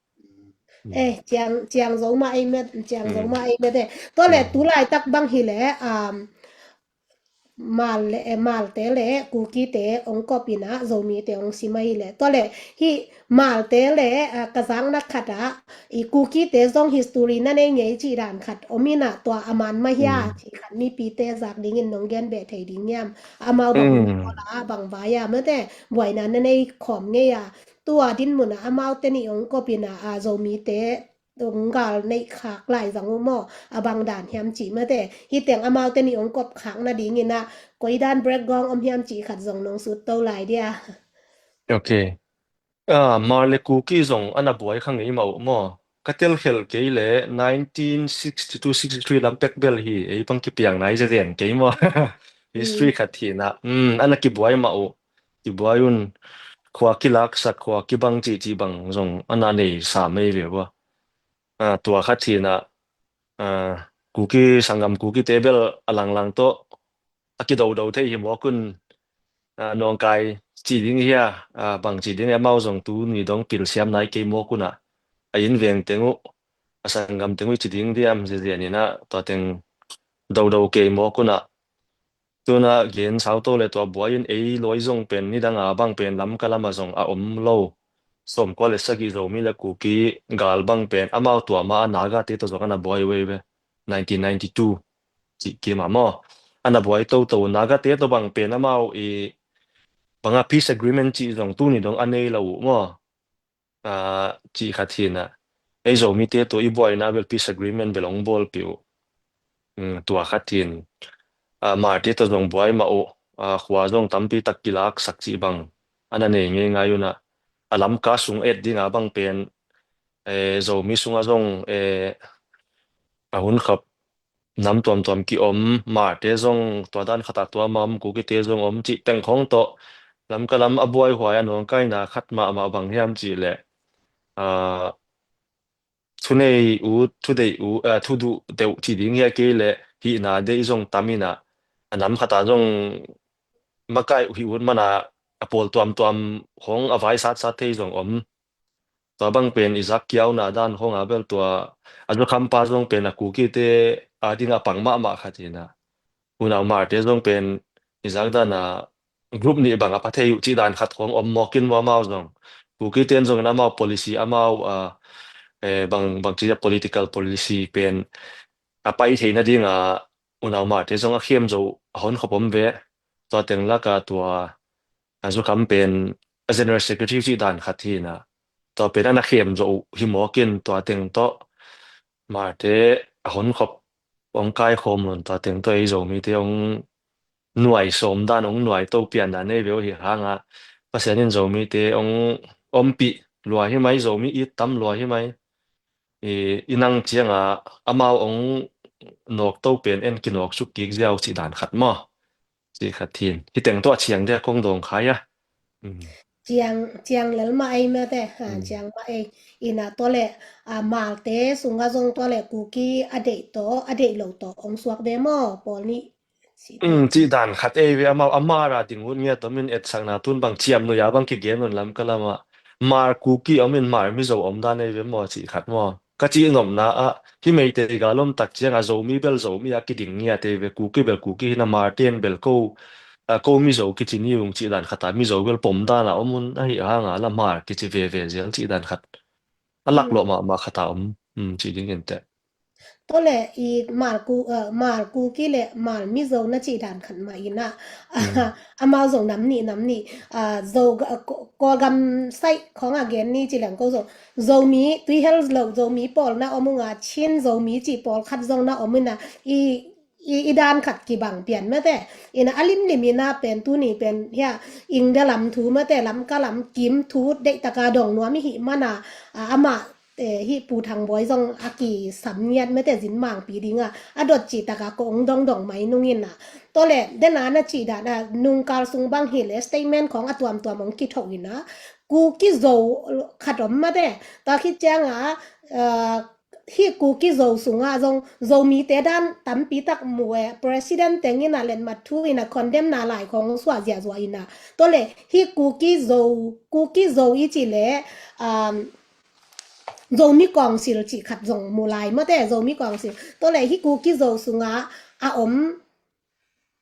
Mm. Eh, ciang, ciang zo ma ei met, ciang zo Mm. ma ei met eh. Tua le Mm. tu laitak bang hi le, um, mal le, eh, malte le Kukite ong kop ina Zomite ong sim ahi le. Tua le hi malte le, ah, ka zangna khat ah i Kukite zong history na nei ngei cih dan khat om ina tua a man ma hia Mm. cih khat mipite zak dingin nong gen beh thei ding hiam. Amau bang Mm. Kawla bang vai a mate buaina na nei khawm ngei a. Tua din mun ah amaute nih ong kop ina, ah, Zomite ong gal neih khak lai zang uh maw, a bang dan hiam cih mate. Hi teng amaute nih ong kop khak nadingin ah koi dan break gawng om hiam cih khat zong nong sut to lai dia. Ok. Ah, Mar le Kuki zong ana buai kha ngei mah uh maw. Ka telkhelh kei le nineteen sixty-two sixty-three lam pek bel hi, ei bang kipiang nai zeden kei maw. History Mm. khat hi na. Mm, ana kibuai mah uh. Kibuai un khua kilaksak, khua kibang cih cih bang zong ana nei sa mei ve ua. Ah, tua khat hi na, ah, Kuki sanggam Kukite bel a langlang tawh a kidodo thei hi mawk un, ah, nawngkai ci ding hi a, ah, bang ci ding hi a, amau zong tu ni dong pilsiam nai kei mawk un ah, a inn veng teng uh, a sanggam teng uh ci ding diam ziazian in ah, tua teng dodo kei mawk un ah, tuna gen sau to le tua buai in ei lawi zong pen nidang a bang pen lamka lama zong a om lo. Sawmkua le sagih Zomi le Kuki gal bang pen amau tua ma a Nagate tawh zong ana buai uh ei ve. Nineteen ninety-two cih kim a maw. Ana buai toto Nagate tawh bang pen amau i banga peace agreement cih zong tuni dong a nei lo uh maw. Ah, cih khat hi na. Ei Zomite tawh i buaina bel peace agreement bel ong bawlpih uh. Mm, tua khat hi na. Ah, Marte tawh zong buai mah uh. Ah, khua zong tampi tak kilaksak cih bang ana nei ngeingai un ah. A lamka sung et dinga bang pen, eh, Zomi sunga zong, eh, a hun khap nam tuamtuam ki om, Marte zong tua dan khat ah tua ma om, Kukite zong om cih teng khawng tawh lamka lam a buaihuai a nawngkaina khat mahmah bang hiam cih leh, ah, thunei uh, thudeih uh, ah, thuduh deuh ci ding hi a kei leh hihna deih zong tam in ah, a nam khat ah zong makai uh hi ut man ah a pawl tuamtuam khawng a vai satsat thei zong om. Tua bang pen i zak kiauna dan khawng a bel tua a zukhampa zong pen a Kukite a ding a pang mahmah khat hi na. Unau Marte zong pen i zak dan a group nih bang a pha thei uh cih dan khat khawng om mawk in maw amau zong. Kukite in zong in amau policy amau, ah, eh, bang, bang ci a political policy pen a pai theihna dingah unau Hmarte zong a khem zo a honkhop om ve. Tua teng laka tua a zukham pen a General Secretary cih dan khat hi inah, tua pen a na khem zo uh hi mawk in, tua teng tawh Hmarte a honkhop hong kaikhawm lo in, tua teng tawh ei Zomite hong nuai sawm dan, hong nuai to pian dan ei ve uh hi hangah, Pasian in Zomite hong ompih lua hi mai, Zomi it tam lua hi mai. I, i nang ciangah amau hong nawk to pen en kinawk suk kik ziau cih dan khat maw? Cih khat hin. Hi teng tawh a ciang dia kong dawng khai a. Mm. Ciang, ciang lel mah ei mate, ha, Mm. ciang mah ei. Ina tua le, a, Hmarte sungah zong tua le Kuki a deih tawh, a deih lo tawh hong suak ve maw, pawl nih? Cih Mm, cih dan khat ei ve amau, a Hmar a ding ut ngiat om in etsakna tun bang ciam nuya bang kigen un Lamka lamah. Hmar Kuki om in Hmar Mizo om dan ei ve maw cih khat maw? Ka cih nopna ah, hi Meitei gal om tak ciang a Zomi bel Zomi a kiding ngiat ei ve, Kuki bel Kuki hi na Hmarte in bel ko, a, ko Mizo kici ni ung cih dan khat a Mizo bel pom dan a om un ahi hang a la Hmar kici veve zel cih dan khat. A lak Mm. luah mahmah khat a om, mm, cih ding in teh. Tua le i Hmar Ku, eh, Hmar Kuki le Hmar Mizo na cih dan khat mah ina. Mm. Amau zong nam nih, nam nih. Ah, Zo ga-, Ko-, Kawlgam saih khawng a gen ni ci leng ko zong. Zomi, tuihel lo Zomi pawl na om unga Chin Zomi cih pawl khat zong na om ina. I, i, i dan khat kibang pian mate. Ina a limlim ina pen tuni pen hia India lam thu mate, Lamka lam kim thu deihtaka dong nuam i hih mana, a, amah, eh, hih Pu Thang Bawi zong a kisam ngiat mate zin mangpi dinga, a dot cih taka ko ong dongdong mai nungin a. Tua le, dena na cih dan a, nungkal sung bang hi le statement khawng a tuamtuam ong kithoh ina. Kuki Zo khat om mate, tua khit cianga, eh, hih Kuki Zo sunga zong Zomite dan tampi tak mu e, President teng ina letmat thu ina condemn na lai khawng suah ziahzuah ina. Tua le, hih Kuki Zo, Kuki Zo i cih le, um, Zomi Council cih khat zong mu lai mate, Zomi Council. Tua le hih Kuki Zo sunga a om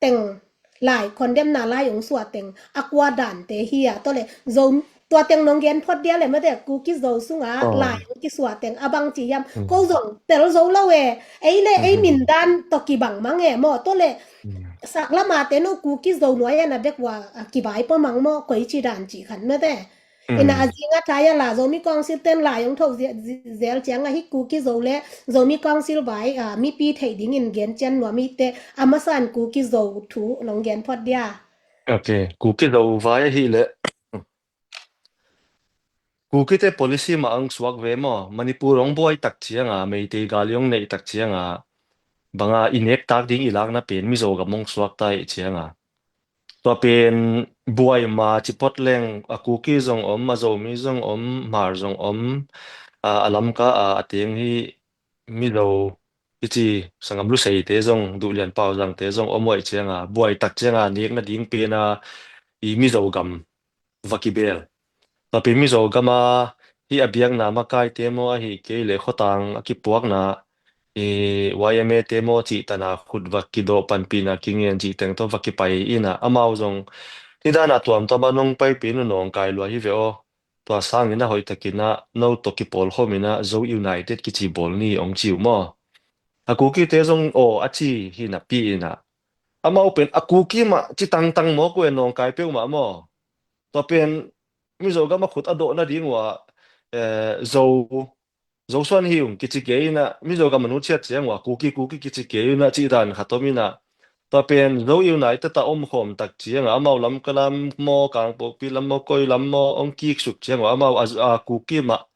teng lai, condemn na lai ong suah teng, a kua dante hi a, tua le Zo, tua teng nong gen phot dia le mate, Kuki Zo sunga Oh. lai ong kisuah teng, a bang ci hiam, Hmm. ko zong tel zo lo e, ei le ei Hmm. min dan tawh kibang mang e maw, tua le Hmm. sak lama te no Kuki Zo nuai ana bek ua, a, kibai pua mang maw, koi ci dan ci khan mate. Ina a Mm. zinga thai a la Zomi Council ten lai ong tho zi-, zi-, zel cianga hi Kuki Zo le Zomi Council vai, a, mipi theih dingin gen cian nuam hi te a masan Kuki Zo thu nong gen phot dia. Ok, Kuki Zo vai ahi le. Kukite policy mah ang suak ve maw? Manipur ong buai tak cianga, Meitei gali ong neih tak cianga, banga i nek tak ding i lakna pen Mizo gam ong suak ta ih cianga. Tua pen buai ma ci phot leng a Kuki zong om, a Zomi zong om, Hmar zong om, a, a Lamka a, a teng hi Mizo i ci Sangam Luseite zong, Duhlian Pauzangte zong om uaih cianga, buai tak cianga nek nading pena i Mizo gam va kibel. Tapi Mizo gama hi a biakna makaite maw ahi kei le khotang a kipuakna i Y M A te maw cih tana khut va kidawh panpihna kingen cih teng tawh va kipai ina amau zong nidana tuamtuama nong paipih nu nawngkai lua hi ve aw. Tua sangin a hoihtakina no tawh kipawlkhawmina Zo United kici bawl ni ong ciu maw? A Kukite zong aw a ci hina pi ina. Amau pen a Kuki mah ci tangtang mawk uh e nawngkai peuhmah maw? Tua pen Mizo gama khut a dawh nading ua, eh, Zo, Zo suan hi ung kici kei ina, Mizo gama nutsiat ciang ua, Kuki, Kuki kici kei ina, cih dan khat om ina. Tua pen Zo United a omkhawm tak cianga, amau Lamka lam maw, Kangpokpi lam maw, koi lam maw, ong kiksuk ciang ua, amau a, a Kuki mah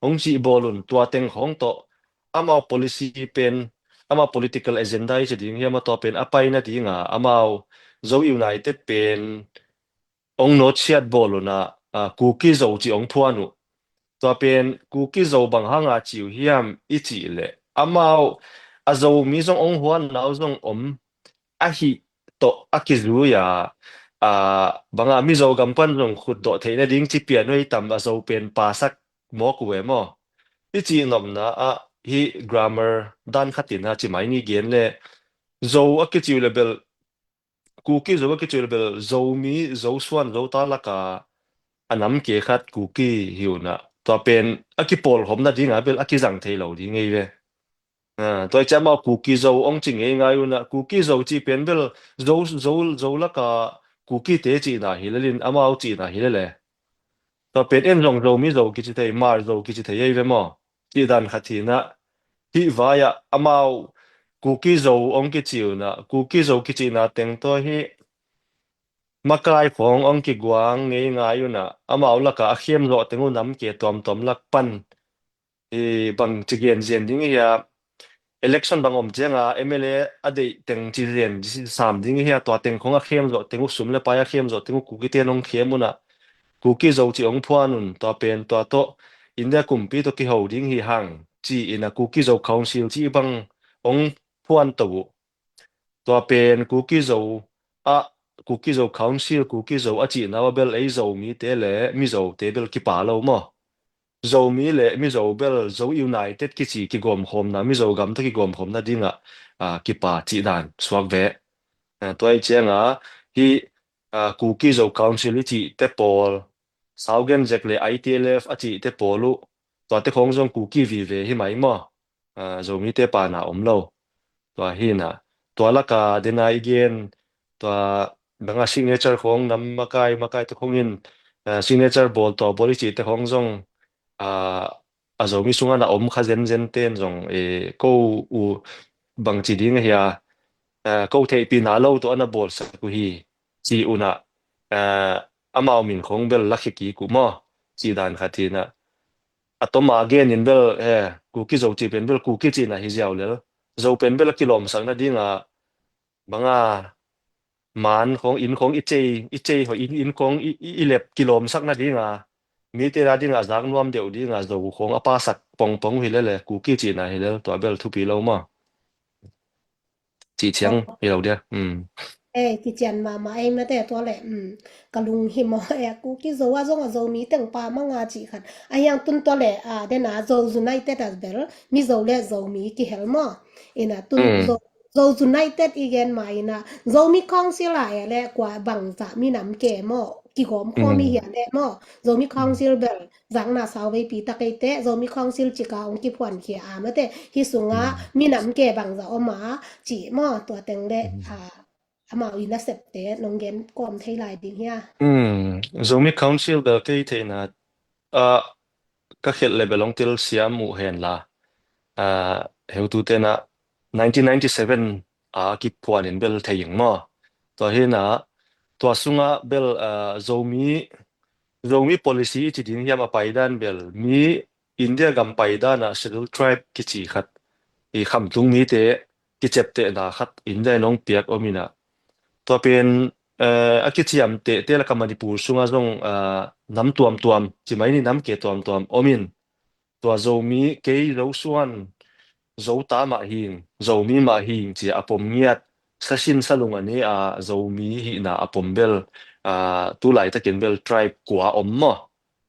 ong cih bawl un, tua teng khawng tawh, amau policy pen, amau political agenda i ci ding hiam a tua pen a pai nadinga, amau Zo United pen, ong nawtsiat bawl una, a, Kuki Zo ci ong phuan uh. Tua pen Kuki Zo bang hanga ci uh hiam i cih leh. Amau a Zomi zong ong huan nau zong om ahi tawh a kizui a, a, banga Mizo gam pan zong khut dawh theih nading ci pian uh ei tam a Zo pen pasak mawk uh e maw? I cih nopna ah hi grammar dan khatin a ci mai ni gen le Zo a kici uh le bel Kuki Zo a kici uh le bel Zomi, Zo suan, Zo ta laka a nam ke khat Kuki hi una. Tua pen a kipawlkhawm nadinga bel a kizang thei lo ding ei ve. Ah, tua i ciah amau Kuki Zo hong ci ngeingai un ah, Kuki Zo cih pen bel Zo, Zo, Zo laka Kukite cihna hi lel in, amau cihna hi lel e. Tua pen en zong Zomi Zo kici thei, Hmar Zo kici thei ei ve maw? Cih dan khat hi in ah, hih vai ah amau Kuki Zo hong kici un ah, Kuki Zo kicihna teng tawh hih makai khawng hong kiguang ngeingai un ah, amau laka a khem zawh teng uh namke tuamtuam lak pan i bang ci gen zian ding i hia, election bang om cianga M L A a deih teng ci zian sam ding i hia, tua teng khong a khem zawh teng uh, sum le pai a khem zawh teng uh Kukite nong khem un ah, Kuki Zo ci hong phuan un, tua pen tua tawh India kumpi tawh kiho ding hi hang ci in ah Kuki Zo Council ci bang hong phuan to uh. Tua pen Kuki Zo ah, Kuki Zo Council, Kuki Zo a cihna ah bel ei Zomite le Mizote bel kipa lo maw? Zomi le Mizo bel Zo United kici kigawmkhawmna, Mizo gam tawh kigawmkhawmna dingah, ah, kipa cih dan suak ve. Ah, tua i cianga hih, ah, Kuki Zo Council i cihte pawl, Saugen Zek le I T L F a cihte pawl uh, tuate khong zong Kuki vive hi mai maw? Ah, Zomite pana om lo. Tua hi in ah, tua laka dena i gen, tua banga signature khong nam makai, makai te khong in, ah, signature bawl tua bawl i cihte khong zong, ah, a Zomi sunga na om kha zenzen ten zong, eh, ko uh bang ci ding a hia, ah, ko theihpihna lo tawh a na bawlsak uh hi, ci un ah, ah, amau min khong bel lakhia kik uh maw? Cih dan khat hi in ah, a toma gen in bel, eh, Kuki Zo cih pen bel Kuki cihna hi ziau lel. Zo pen bel a kilawmsak nadinga banga man khong, inn khong i cei, i cei hoih, inn, inn khong i, i, i lep kilawmsak nadinga, mite na dinga zak nuam deuh dinga Zo khong a pasak pongpong uh hi lel e, Kuki cihna hi lel, tua bel thupi lo maw? Cih ciang hi lo dia. Mm. Eh, kician mahmah ei mate tua le, mm, ka lunghimawh e, Kuki Zo ah zong a Zomi teng pa manga cih khat. A hiang tun tua le, ah, dena Zo United a bel, Mizo le Zomi kihel maw? In ah tun Mm. Zo, Zo United i gen ma in ah, Zomi Council ah e le kua bangzah minam ke maw? Kigawmkhawm i Mm. hia le maw? Zomi Mm. Council bel, zakna sau veipi tak ei te, Zomi Council cika hong kiphuankhia a mate, hi sunga Mm. minam ke bangzah om a, cih maw, tua teng le, Mm. ah, amau i nasepte nong gen kawm thei lai ding hia? Mm. Zomi Council bel kei theihna, ah, ka khelh le bel hong tel siam uh hen la, ah, heutu tena nineteen ninety-seven a kiphuan in bel thei ing maw? Tua hi in ah, tua sunga bel, ah, Zomi, Zomi policy i ci ding hiam a paidan bel, mi India gam paidan ah Scheduled Tribe kici khat, i khamtung mite kiciaptehna khat India in hong piak om in ah. Tua pen, eh, a kiciamtehte laka Manipur sunga zong, ah, nam tuamtuam, ci mai ni, nam ke tuamtuam om in. Tua Zomi, kei Zo suan, Zo ta mah hing, Zomi mah hing, ci a pom ngiat, sasin salung a ne a Zomi hihna a pom bel, ah, tu laitakin bel tribe kua om maw?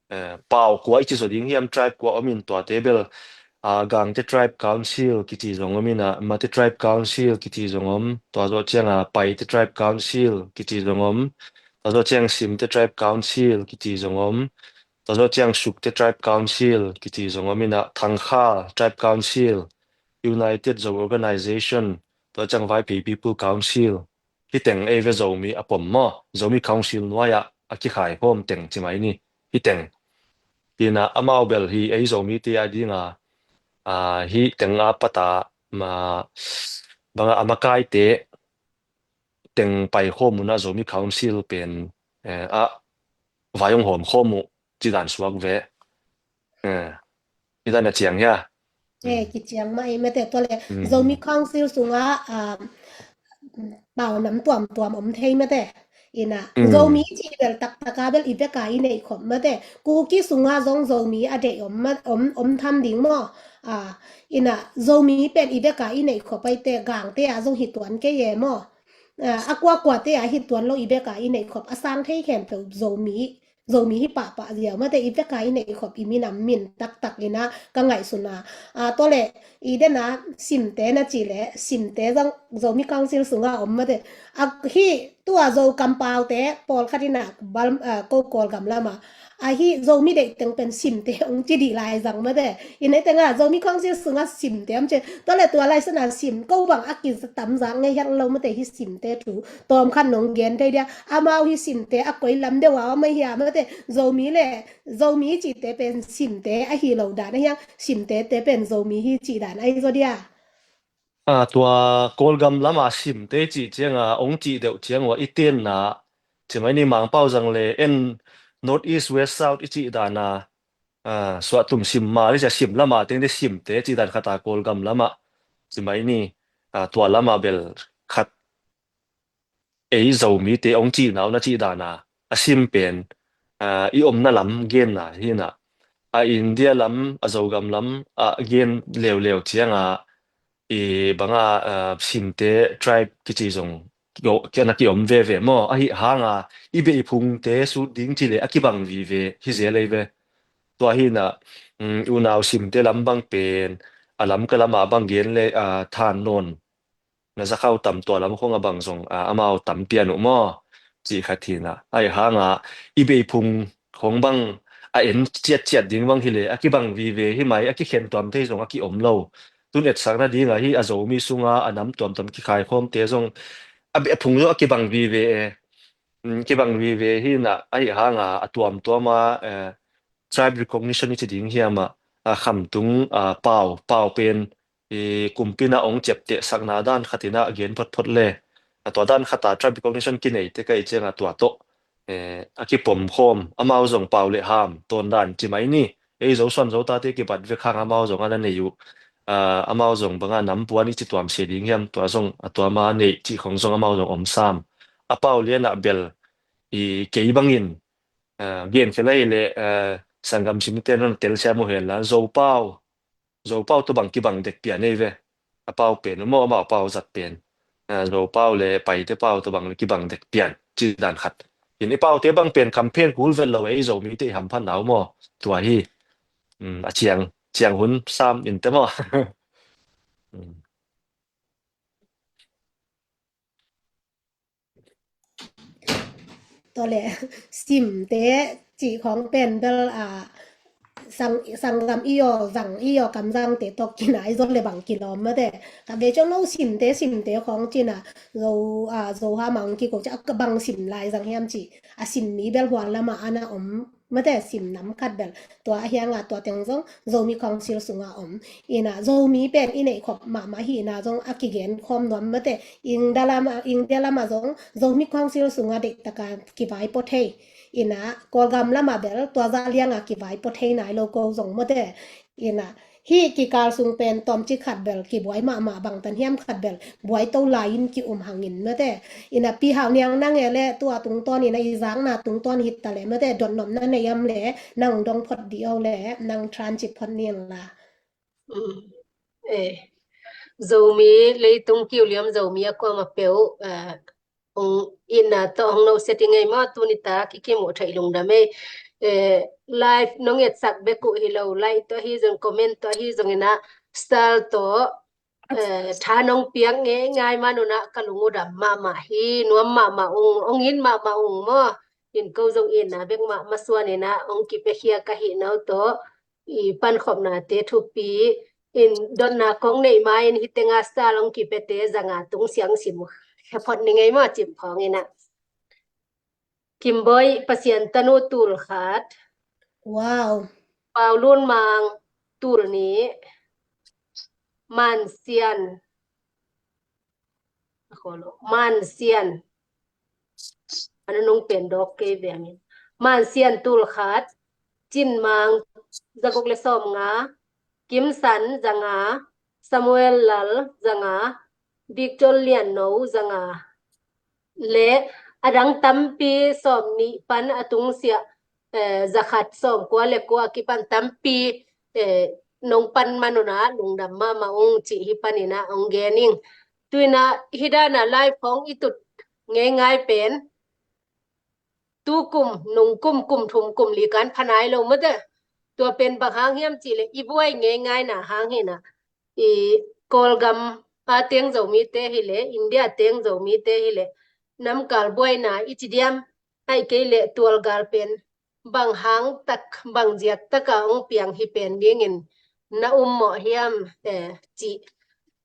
Eh, Pau kua i ci zaw ding hiam, tribe kua om in, tuate bel, ah, Gangte Tribe Council kici zong om in ah, Mate Tribe Council kici zong om, tua zawh ciang a Paite Tribe Council kici zong om, tua zawh ciang Simte Tribe Council kici zong om, tua zawh ciang Sukte Tribe Council kici zong om in ah, Thangkhal Tribe Council, United Zo Organization, tua ciang Vaiphei People Council, hih teng ei ve Zomi a pom maw? Zomi Council nuai ah a kikhai khawm teng ci mai ni, hih teng. Hi in ah amau bel hi ei Zomite a dinga, ah, hih teng a pat a, ma, banga a makaite teng pai khawm un ah Zomi Council pen, eh, a vai hong hawm khawm uh ci dan suak ve. Eh, hi dan a ciang hia? Eh, Mm. kiciang mah ei mate tua le Mm. Zomi Council sunga, ah, pau nam tuamtuam om thei mate. In ah, Mm. Zomi ci bel taktak a bel i vek a i neih khop mate. Kuki sunga zong Zomi a deih om ma-, om, om tham ding maw? Ah, in ah, Zomi pen i vek a i neih khop a i te, Gangte a zong hi tuan kei e maw? Ah, a kuakuate a hi tuan lo i vek a i neih khop, a sang thei khempeuh Zomi, Zomi hi pahpah ziau mate, i vek a i neih khop i minam min taktak in ah ka ngaihsun a. Ah, tua le, i den a Simte na ci le, Simte zong Zomi Council sunga om mate. Ah, hih Tua Zo kampaute pawlkhat in ah bal, ah, ko Kawlgam lamah ahi Zomi deih teng pen simte hong ci dih lai zang mate. Ina tengah Zomi Council sungah simte om ci. Tua le tua lai sana sim ko bang a kitamzak ngei hiat lo mate hi simte thu tawm khat nong gen thei dia. Amau hi simte a koi lam deuh a om ahi a mate. Zomi le Zomi cihte pen simte ahi lo dan ahi a, simte te pen Zomi hi cih dan ahi zaw dia. A, tua Kawlgam lama simte cih cianga ong cih deuh ciang ua i tenna, cimai ni Mangpau zang le en North East West South i cih dana, a, suahtum sim ma le cia sim lama teng te simte cih dan khata Kawlgam lama cimai ni, a, tua lama bel khat ei Zomite ong cihna uh na cih dana a sim pen, a, i omna lam genna hina, a India lam a Zogam lam a gen leuleu cianga i banga, a, simte tribe kici zong ki-, kiana kiom veve maw, ahi hanga i beiphungte sut ding ci le a kibang vive hi zel ei ve. Tua hina, um, unau simte lam bang pen a lam ka lama bang gen le, a, than nawn na zakhau tam tua lam khong a bang zong, a, amau tam pian uh maw? Cih khat hina. Ahi hanga i beiphung khong bang a en ciatciat ding bang hi le a kibang vive hi mai, a kikhen tuam thei zong a kiom lo. Tun etsakna dinga hi a Zomi sunga a nam tuamtuam kikhaikhawmte zong a beiphung zong a kibang vive e. Um, kibang vive hina ahi hanga a tuamtuama, eh, tribe recognition i ci ding hiama, a khamtung, a pau, pau pen i kumpina ong ciapteh sakna dan khatina a gen photphot le. A tua dan khata tribe recognition kinei te kai cianga tua tawh, eh, a kipom khawm, amau zong pau le ham, ton dan cimai ni. Ei Zo suan Zo tate kibat vek hang amau zong ana nei uh. A, amau zong banga nampuan i ci tuam sia ding hiam tua zong, a tuama nei cih khong zong amau zong om sam. A pau liana bel i kei bangin, a, gen khel ahi le, a, sanggam simte non tel sia mu hel la, Zo pau. Zo pau tu bang kibang dek pian ei ve. A pau pen, maw, amau pau zat pen. A, Zo pau le Paite pau tu bang le kibang dek pian. Ci dan khat. In i paute bang pen campaign kul vet lo ei Zomite i hamphat nau maw. Tua hi. Um, a ciang, ciang hun sam in te maw. Um. Tua le, simte cih khong pen bel, a, sang, sanggam i aw, zang i aw, kamzangte tawh kinai zaw le bang kilawm mate. Ka ve ciang lo simte, simte khong cina, Zo, a, Zo ha mang kiko ci, a, ka bang sim lai zang hiam ci, a sim mi bel huan lama ana om mate, sim nam khat bel. Tua ahianga tua teng zong Zomi Council sunga om. Ina Zomi pen i neih khop mahmah hina zong a kigen khawm nuam mate. India lama, India lama zong Zomi Council sunga deihtaka kivaipo thei. Ina Kawlgam lama bel tua zah lianga kivaipo thei nai lo ko zong mate. Ina hih kikal sung pen tawmcik khat bel kibuai mahmah bangtan hiam khat bel buai to lai-in ki-um hangin mate. Ina Pi Hau Niang nang e le tua tungtawn ina i zakna tungtawn hita le mate dotnopna nei am le nang dong phot dih o le nang transcript phot ning la. Mm. Eh. Zomi leitung kiu liam Zomi a kuama peuh, eh, ong ina tawh hong no setting ei maw tuni ta kikimu thei lungdam ei. Eh, live nong etsak bek uh hi lo, like tawh hi zong comment tawh hi zong ina style tawh, eh, tha nong piak ngei ngai manuna ka lungudam mahmah hi, nuam mahmah ung, ong in mahmah ung maw. In ko zong ina bek mahmah suan ina ong kipe khia ka hi no tawh i pankhopnate thupi in dotna kong neih ma in hitenga style ong kipete zanga tung siang sim khephot ni ngei maw cim khawng ina. Kimboi Pasian tanu tul khat. Wow. Paulun Mang tul ni. Mansian. Mansian. Ana nung pen dok kei ve angin. Mansian tul khat. Cin Mang zaguk le sawm nga. Kimsan zanga. Samuel Lal zanga. Victor Lian No zanga. Le adang tampi sawm nih pan a tungsiah, eh, zakhat sawm kua le kua kipan tampi, eh, nong pan manuna lungdam mahmah ung cih hi panina ong gening. Tuina hidana live hong i tut ngeingai pen tukum, nungkum, kum thum, kum li kan phanai lo mate. Tua pen bang hang hiam cih le i buai ngeingaina hang hina. I Kawlgam a teng Zomite hi le, India teng Zomite hi le, namkal buaina i ci diam, ai kei leh tualgal pen bang hang tak, bang ziak taka hong piang hi pen dingin na um mawh hiam, eh, cih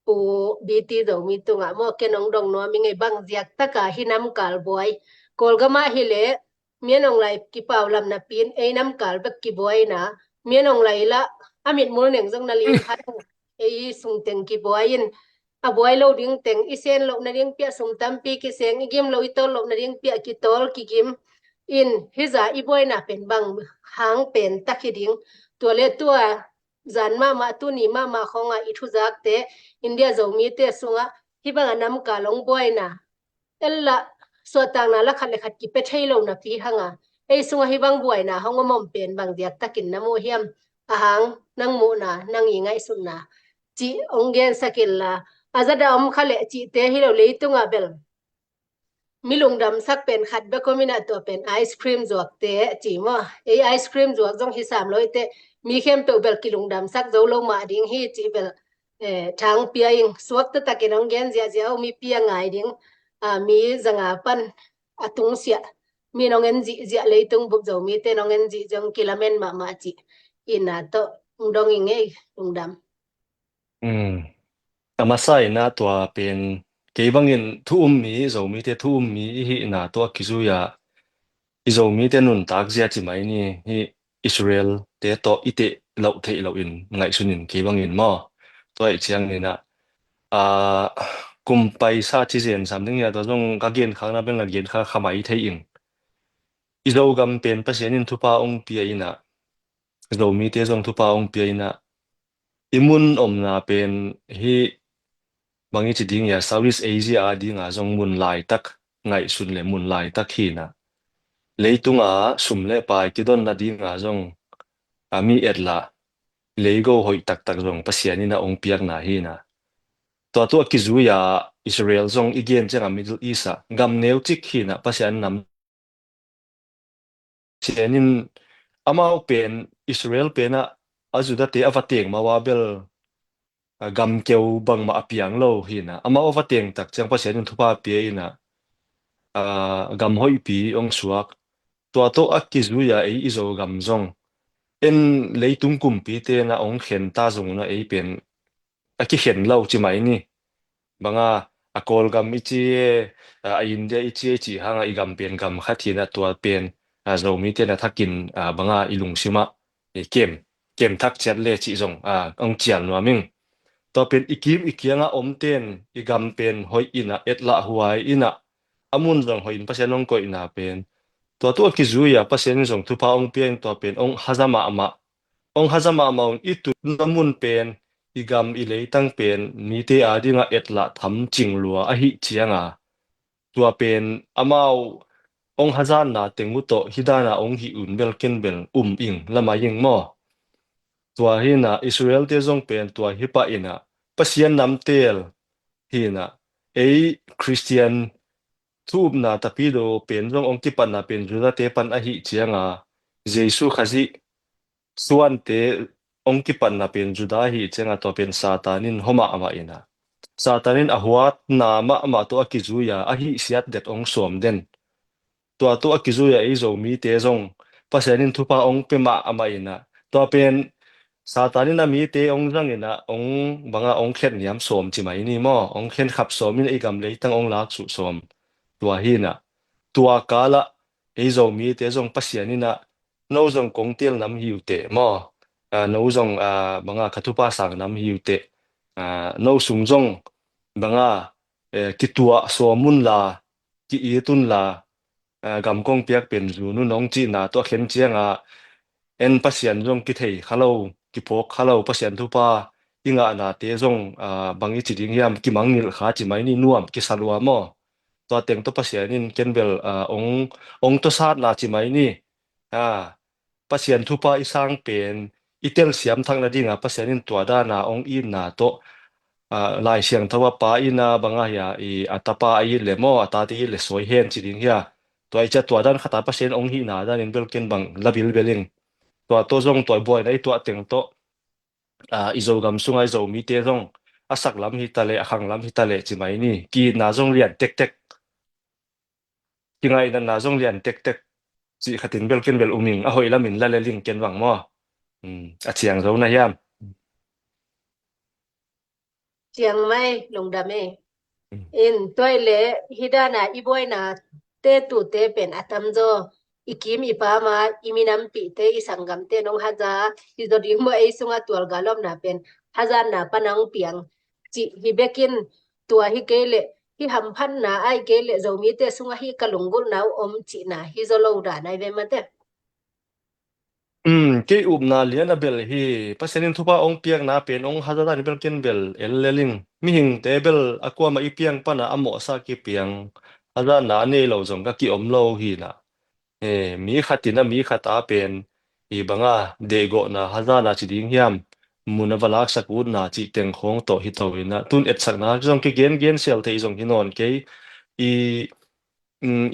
Pu B T Zomi tungah maw, ken hong dong nuam ing ei, bang ziak taka hi namkal buai. Kawlgamah hi leh mi a nong lai kipau lam napi in ei namkal bek kibuai na, mi a nong lai lah a mitmul neng zong na ling khat uh, ei sungteng kibuai in, a buai lo ding teng i sen loh nading piah sum tampi kiseng, i gim lo i tawl loh nading piah kitawl kigim in, hi zah i buaina pen bang hang pen tak hi ding. Tua le tua zan mahmah, tuni mahmah khawngah i thuzakte, India Zomite sungah hi bangah namkal hong buaina, ella suahtakna la khat le khat kipia thei lo napi hanga, ei sungah hi bang buaina hong om om pen bang ziak takin na muh hiam? A hang nang muhna, nang i ngaihsutna cih hong gensak inla, a zat a om kha leh cihte hi lo, leitungah bel mi lungdamsak pen khat bek om inah, tua pen ice cream zuakte ci maw. Ei ice cream zuak zong hi sam lo i teh, mi khempeuh bel kilungdamsak zo lo mah ding hi cih bel, eh, thang pia ing. Suak taktakin hong gen ziahziah uh, mi pia ngai ding, ah, mi zanga pan a tungsiah, mi nong en zihziah, leitung bup Zomite nong en zih zong kilamen mahmah cih ina tawh hong dong ing ei, lungdam. Mm. A masa inah tua pen kei bangin thu um mi, Zomite thu um mi i hihna tawh a kizui-a i Zomite nuntak zia ci mai ni, hi Israel-te tawh i teh loh theih lohin ngaihsun in kei bangin maw. Tua ih ciang inah, a, kum paisa ci zen sam ding hi-a, tua zong ka genkhakna bel na genkhak kha mai thei ing. I Zogam pen Pasian in thupha hong pia inah, Zomite zong thupha hong pia inah, i mun omna pen hi, bang i ci ding hia, Southeast Asia a dinga zong mun laitak ngaihsun le mun laitak hi inah, leitunga sum le pai kidonna dinga zong a mi etla leigo hoih taktak zong Pasian inah hong piakna hi inah. Tua tawh a kizui-a Israel zong i gen ciangah Middle East ah gam neucik hi inah, Pasian nam Pasian in amau pen, Israel penah a Judah-te a va teng mah uh a bel, a, gam keu bangmah a piang lo hi inah, amau a va teng tak ciang Pasian in thupha pia inah, a, gam hoihpi hong suak. Tua tawh a kizui-a ei i Zogam zong en, leitung kumpite inah hong khen ta zong inah ei pen a kikhen lo ci mai ni. Banga a Kawlgam i ci, a, a India i ci, i cih hanga i gam pen gam khat hi inah, tua pen, a, Zomite na thakin, a, banga i lungsimah i kem, kem thak ciat le cih zong, a, hong cial nuam ing. Tua pen i kim i kianga omten i gam pen hoih inah, etlah huai inah, a mun zong hoih in Pasian hong koihna pen, tua tawh a kizui-a Pasian in zong thupha hong pia in, tua pen hong haza mahmah. Hong haza mahmah un, i tutna mun pen, i gam i leitang pen mite a dingah etlah tham cing lua ahih cianga, tua pen amau hong hazatna teng uh tawh hih dana hong hih un bel ken bel um ing, lamai ing maw. Tua hi inah Israel-te zong pen tua hi pah inah Pasian namtel hi inah, ei Khristian thu upna tapidaw pen zong hong kipatna pen Judah-te pan ahih cianga, Jesu Khazih suante hong kipatna pen Judah ahih cianga, tua pen Satan in hua mahmah inah, Satan in a huatna mahmah tawh a kizui-a a hihsiat det hong sawm den. Tua tawh a kizui-a ei Zomite zong Pasian in thupha hong pia mahmah inah, tua pen Satan in a mite hong zang inah, hong banga hong khenniam sawm ci mai ni maw, hong khenkhap sawm inah, i gam leitang hong laksuh sawm. Tua hi inah, tua kalah ei Zomite zong Pasian inah, no zong kong tel nam hi uh teh maw, a, no zong, a, banga ka thupha sang nam hi uh teh, a, no sung zong banga, e, kituah sawm unla, ki-it unla, a, gam kong piak pen zun un hong cihna tawh a khen cianga, en Pasian zong kithei kha lo, kiphawk kha lo, Pasian thupha i ngahnate zong, a, bang i ci ding hiam, kimangngilh kha ci mai ni, nuam kisa lua maw. Tua teng tawh Pasian in ken bel, a, hong, hong tawsatna ci mai ni, a, Pasian thupha i sang pen i telsiam thak nadinga Pasian in tua dana hong itna tawh, a, Lai Siangtho a Pa inah banga hia, i, a tapa a it le maw, a tate it le sawi hen ci ding hia. Tua i ciah tua dan khata Pasian hong hihna danin bel ken bang la bilbel ing. Tua tawh zong tua buaina i tuah teng tawh, a, i Zogam sunga i Zomite zong a sak lam hi taleh, a khang lam hi taleh ci mai ni, ki-itna zong lian tektek. kingainatna zong lian tektek cih khatin bel ken bel um ing, a hoih lamin la lel ing ken bang maw. A ciang zo na hiam? Ciang mai, lungdam e. In tuai le hidana i buaina te tute pen a tamzaw i kim i pama i minampihte i sanggamte nong haza hi zaw ding maw, ei sunga tual galomna pen hazanna pana hong piang cih hi bekin, tua hi kei leh hi hamphatna ai kei leh Zomite sunga hi ka lunggulhna uh om cihna hi zaw lo dan ai ve mate. Kei upna lian a bel hi, Pasian in thupha ong piakna pen ong hazadan bel ken bel el lel ing. Mihingte bel a kuama i piang pana a mawhsa kipiang, hazanna a nei lo zong ka kiom lo hi na. Mi khat in a mi khat a pen i banga dehgawhna hazanna ci ding hiam, mun a va laksak utna cih teng khawng tawh hi to in a, tun etsakna zong kigen gen sial thei zong hi nawn kei. I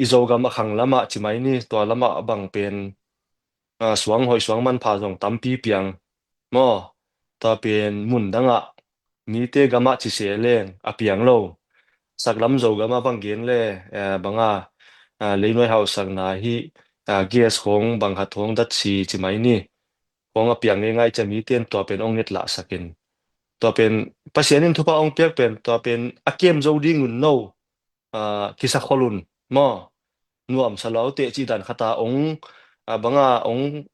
i Zogam a khang lamah ci mai ni, tua lamah bang pen suang hoih suang manpha zong tampi piang maw. Tua pen mun dangah mite gamah ci se leng a piang lo. Saklam Zogam a bang gen le banga leinuai hausakna hi, gas khawng bang khat khawng datsi ci mai ni, khawng a piang ngeingai cia mite in tua pen ong ngetlahsakin, tua pen Pasian in thupha ong piak pen tua pen a kem zo ding un no, kisakhol un maw. Nuamsa lo teh cih dan khata ong banga ong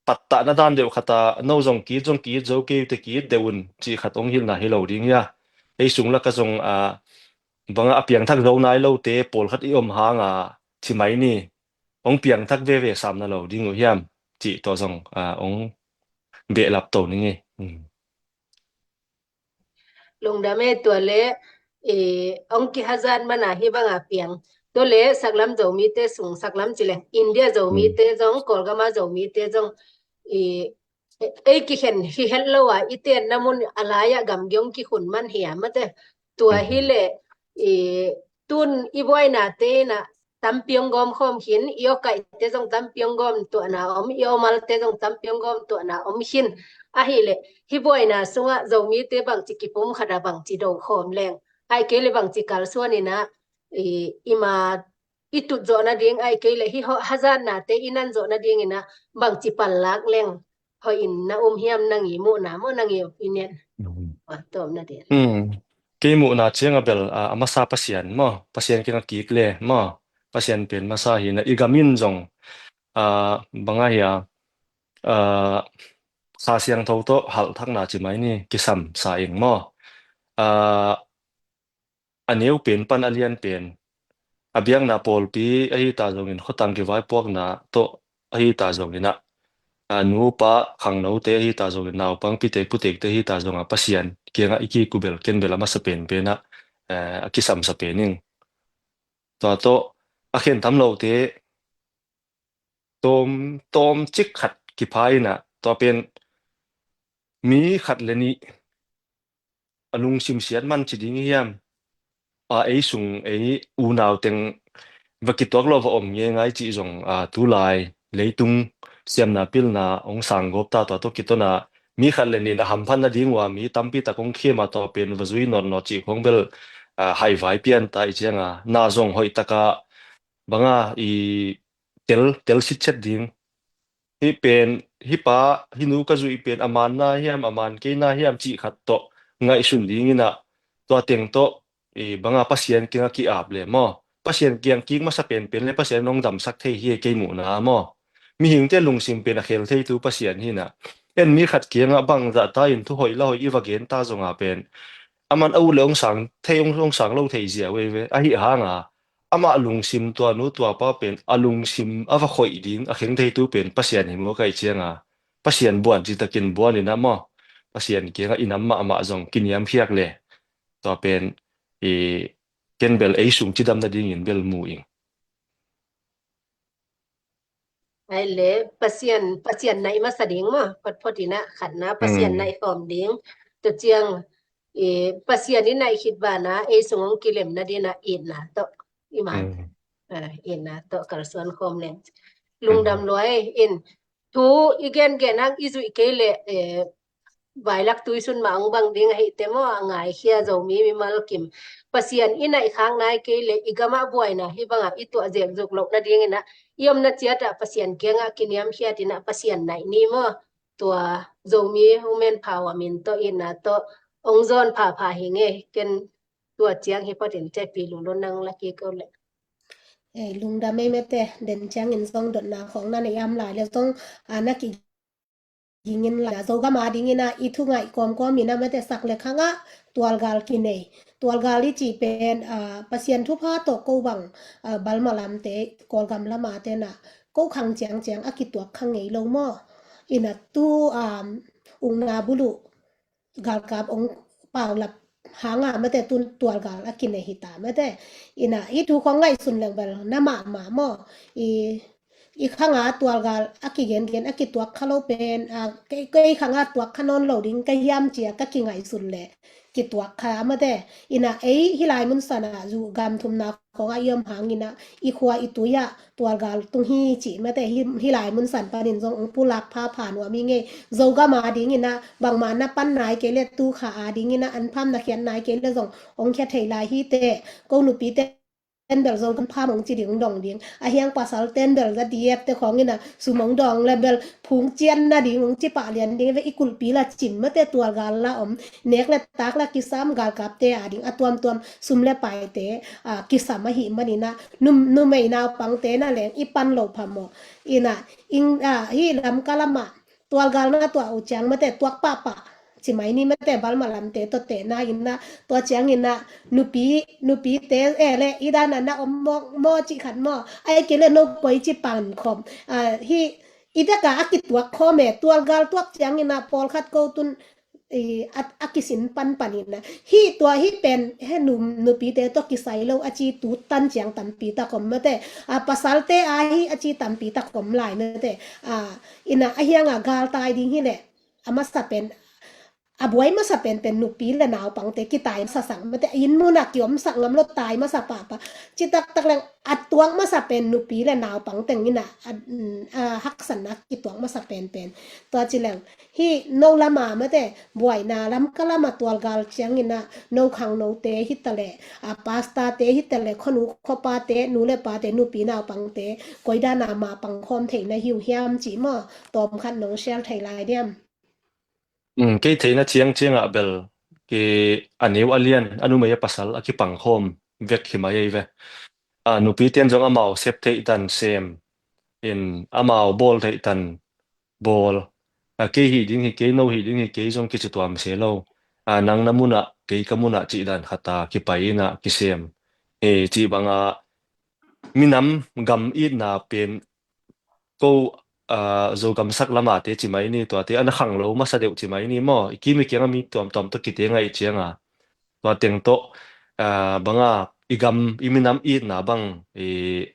pattahna dan deuh khata no zong kit zong kit zo kei te kit deuh un cih khat ong hilhna hi lo ding hia. Ei sung laka zong banga a piangthak zo nai lote pawlkhat i om hanga ci mai ni, ong piangthak veve sam na lo ding uh hiam cih tua zong ong behlap to ning e. Lungdam e, tua le ong kihazan mana hi banga piang. Tua le saklam Zomite sung, saklam ci le India Zomite zong, Kawlgama Zomite zong ei kikhen hi het lo a i tenna mun a lai-ah gamgi ong kikhun man hi a mate. Tua hi le tun i buainate in a tampi ong gawm khawm khin, i awkaihte zong tampi ong gawm tuahna om, i awmalte zong tampi ong gawm tuahna om khin. Ahi le hi buaina sungah Zomite bangci kipum khata bangci do khawm leng, ai kei le bangci kalsuan in a i ma i tut zawh nading ai kei le hi hazatnate i nan zawh nading in a bangci panlak leng hoih in na um hiam, nang i muhna maw, nang i opinion? Tawm nading. Kei muhna ciang a bel a masa Pasian maw, Pasian kiang a kik le maw, Pasian pen masa hi na. I gam in zong banga hi a Kha Siangtho tawh halhthakna ci mai ni, kisam sa ing maw. A neu pen pan a lian pen a biakna pawlpi ahi ta zongin, khuatang kivaipuakna tawh ahi ta zongin a, nupa khangnote ahi ta zongin, naupang pitek putekte ahi ta zongin Pasian kiangah i kikubel ken bel a masa penpen ah a kisamsa pen ing. Tua tawh a khen tam lote tawm tawm cik khat kipha in a, tua pen mi khat le nih a lungsim siat man ci ding hiam, a ei sung ei unau teng va kituak lo va om ngeingai cih zong a tulai leitung siamna pilna ong sang gawp ta. Tua tawh kiton a mi khat le nih in a hamphat nading uh a mi tampi tak ong khim a, tua pen va zui nawtnawt cih khawng bel a haivai pian ta i ciang a, na zong hoih taka banga i tel tel sitset ding. Hih pen hih pa hih nu ka zuih pen a man na hiam, a man kei na hiam cih khat tawh ngaihsun ding in a, tua teng tawh banga Pasian kiang a ki-ap le maw, Pasian kiang kik masa penpen le Pasian in ong damsak thei hi, kei muhna maw. Mihingte lungsim pen a khel theitu Pasian hi na. En mi khat kiangah bangzah ta in thu hoih la hoih i va gen ta zong a pen aman a ut le ong sang thei, ong sang lo thei zia veve ahi hanga amah lungsim, tua nu tua pa pen a lungsim a va khoih ding a kheng theitu pen Pasian hi maw, kai cianga Pasian buan citakin buan in a maw, Pasian kiangah i nam mahmah zong kiniamkhiak le tua pen i ken bel ei sung cidam nadingin bel mu ing. Ai le Pasian, Pasian naih masa ding maw, photphot in a khatna Pasian naih khawm ding. Tua ciang Pasian i naih khit bana ei sung hong kilem nading a itna tawh i man itna tawh kalsuan khawm leng. Lungdam luai in thu i gengen hang i zuih kei le vailak tuisun mah hong bang ding ahi te maw, a ngaikhia Zomi mimal kim. Pasian i naih khak nai kei le i gamah buaina hi bangah i tuah zekzuk loh nadingin ah i omna ciatah Pasian kiangah kiniamkhiat in ah Pasian naih ni maw. Tua Zomi Women Power min tawh in ah tawh hong zawn phapha hi ngei. Ken tua ciang hi photin cepi lulun nang laki ko le. Eh, lungdam ei mete, den ciangin zong dotna khawng na nei am lai le zong, ah, na ki gingin la Zogam a dingin ah i thu ngaih kawmkawm in ah mete sak le khangah tualgal kinei. Tualgal i cih pen, ah, Pasian thupha tawh ko bang, ah, Balma lamte, Kawlgam lama tena ko khang ciangciang a kituak khang ngei lo maw? In ah tu, um, ukna buluh galkap ong paulap hanga mete tun tualgal a kinei hi ta mete. In ah i thu khawng ngaihsun leng bel na mahmah maw? I, i khanga tualgal a kigengen a kituak kha lo pen, a, kei, kei khanga tuak kha nawn lo ding ka hiam cia ka kingaihsun le kituak kha mete. In ah ei hi lai mun sana zu gam thumna khawng a i om hangin ah i khua i tui ah tualgal tung hi cih mete hi, hi lai mun san panin zong ong pulak phapha nuam hi ngei. Zogam a dingin ah bangmah na pan nai kei le tu kha a dingin ah an pham na khiat nai kei le zong ong khia thei lai hi te. Ko nupi te ten bel Zogam pham ong ci ding ong dong ding. A hiang pasal ten bel za diep te khawngin ah sum ong dong le bel phung cian na ding ong ci pah lian ding ve i kulhpi la cim mete tualgal la om. Nek le tak la kisam galkapte a ding a tuamtuam sum le paite, ah, kisam ahi manin ah num-, numei naupangte na leng i pan lo pha maw? In ah, ing, ah, hi Lamka lamah tualgal na tuah uh ciang mete tuak pahpah. Ci mai ni mete Balma lamte tawh tehna in ah tua ciangin ah nupi, nupite e le i dan ah na om maw, maw cih khat maw? Ai kei le no koi ci pan khawm. Ah, hi i daka a kituak khawm e tualgal tuak ciangin ah pawlkhat ko tun i, a, a kisin panpanin ah. Hi tua hi pen he num-, nupite tawh kisai lo a ci tu tan ciang tampi tak om mete. A, pasalte a hi a ci tampi tak om lai mete. A, in ah a hiang a galtai ding hi le a masa pen, a buai masa pen pen nupi le naupangte kitai masa sak mete. Inn mun ah kiomsak ngam lo tai masa pahpah. Ci taktak leng a tuak masa pen nupi le naupang teng in ah, a, mm, a, haksatna kituak masa pen pen. Tua ci leng hi no lama mete buaina Lamka lama tualgal ciangin ah no khangnote hi ta le, a, pastorte hi ta le, khonu khopate, nu le pate, nupi naupangte koi dan a mah pang khawm theihna hi uh hiam cih maw? Tawm khat nong share thei lai diam? Mm, kei theihna ciangciang ah bel, kei a neu a lian, a numei a pasal a kipang khawm vek hi mai ei ve. A, nupite in zong amau sep theih tan sem in, amau bawl theih tan bawl. A, kei hih ding hi kei, no hih ding hi kei zong kici tuam se lo. A, nang na mun ah, kei ka mun ah cih dan khat a kipai in ah kisem. E, cih bang a minam gam itna pen ko, a, Zogam sak lama te ci mai ni, tuate a na khang lo masa deuh ci mai ni maw? I kim i kiang a mi tuamtuam tawh kite ngaih ciang a tua teng tawh, a, bang a i gam i minam itna bang i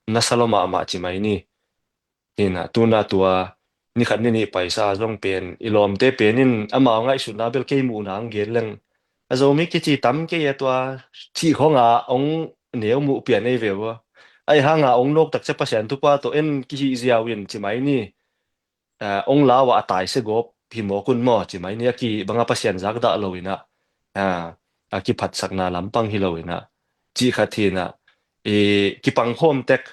nasa lo mahmah ci mai ni. Hi na, tu na tua ni khat ni nih paisa zong pen i lawmte pen in amau ngaihsutna bel kei muhna ang gen leng a Zomi kici tam kei a tua cih khawng a ong neu muh pian ei ve ua. Ai hang a ong nawk tak cia Pasian thupha tawh en kihih ziau in ci mai ni. A, ong lau a a tai se gawp hi mawk un maw ci mai ni, a ki bang a Pasian zak dah lo in ah, a, a kiphatsakna lampang hi lo in ah, cih khat hi in ah, i kipang khawm tek.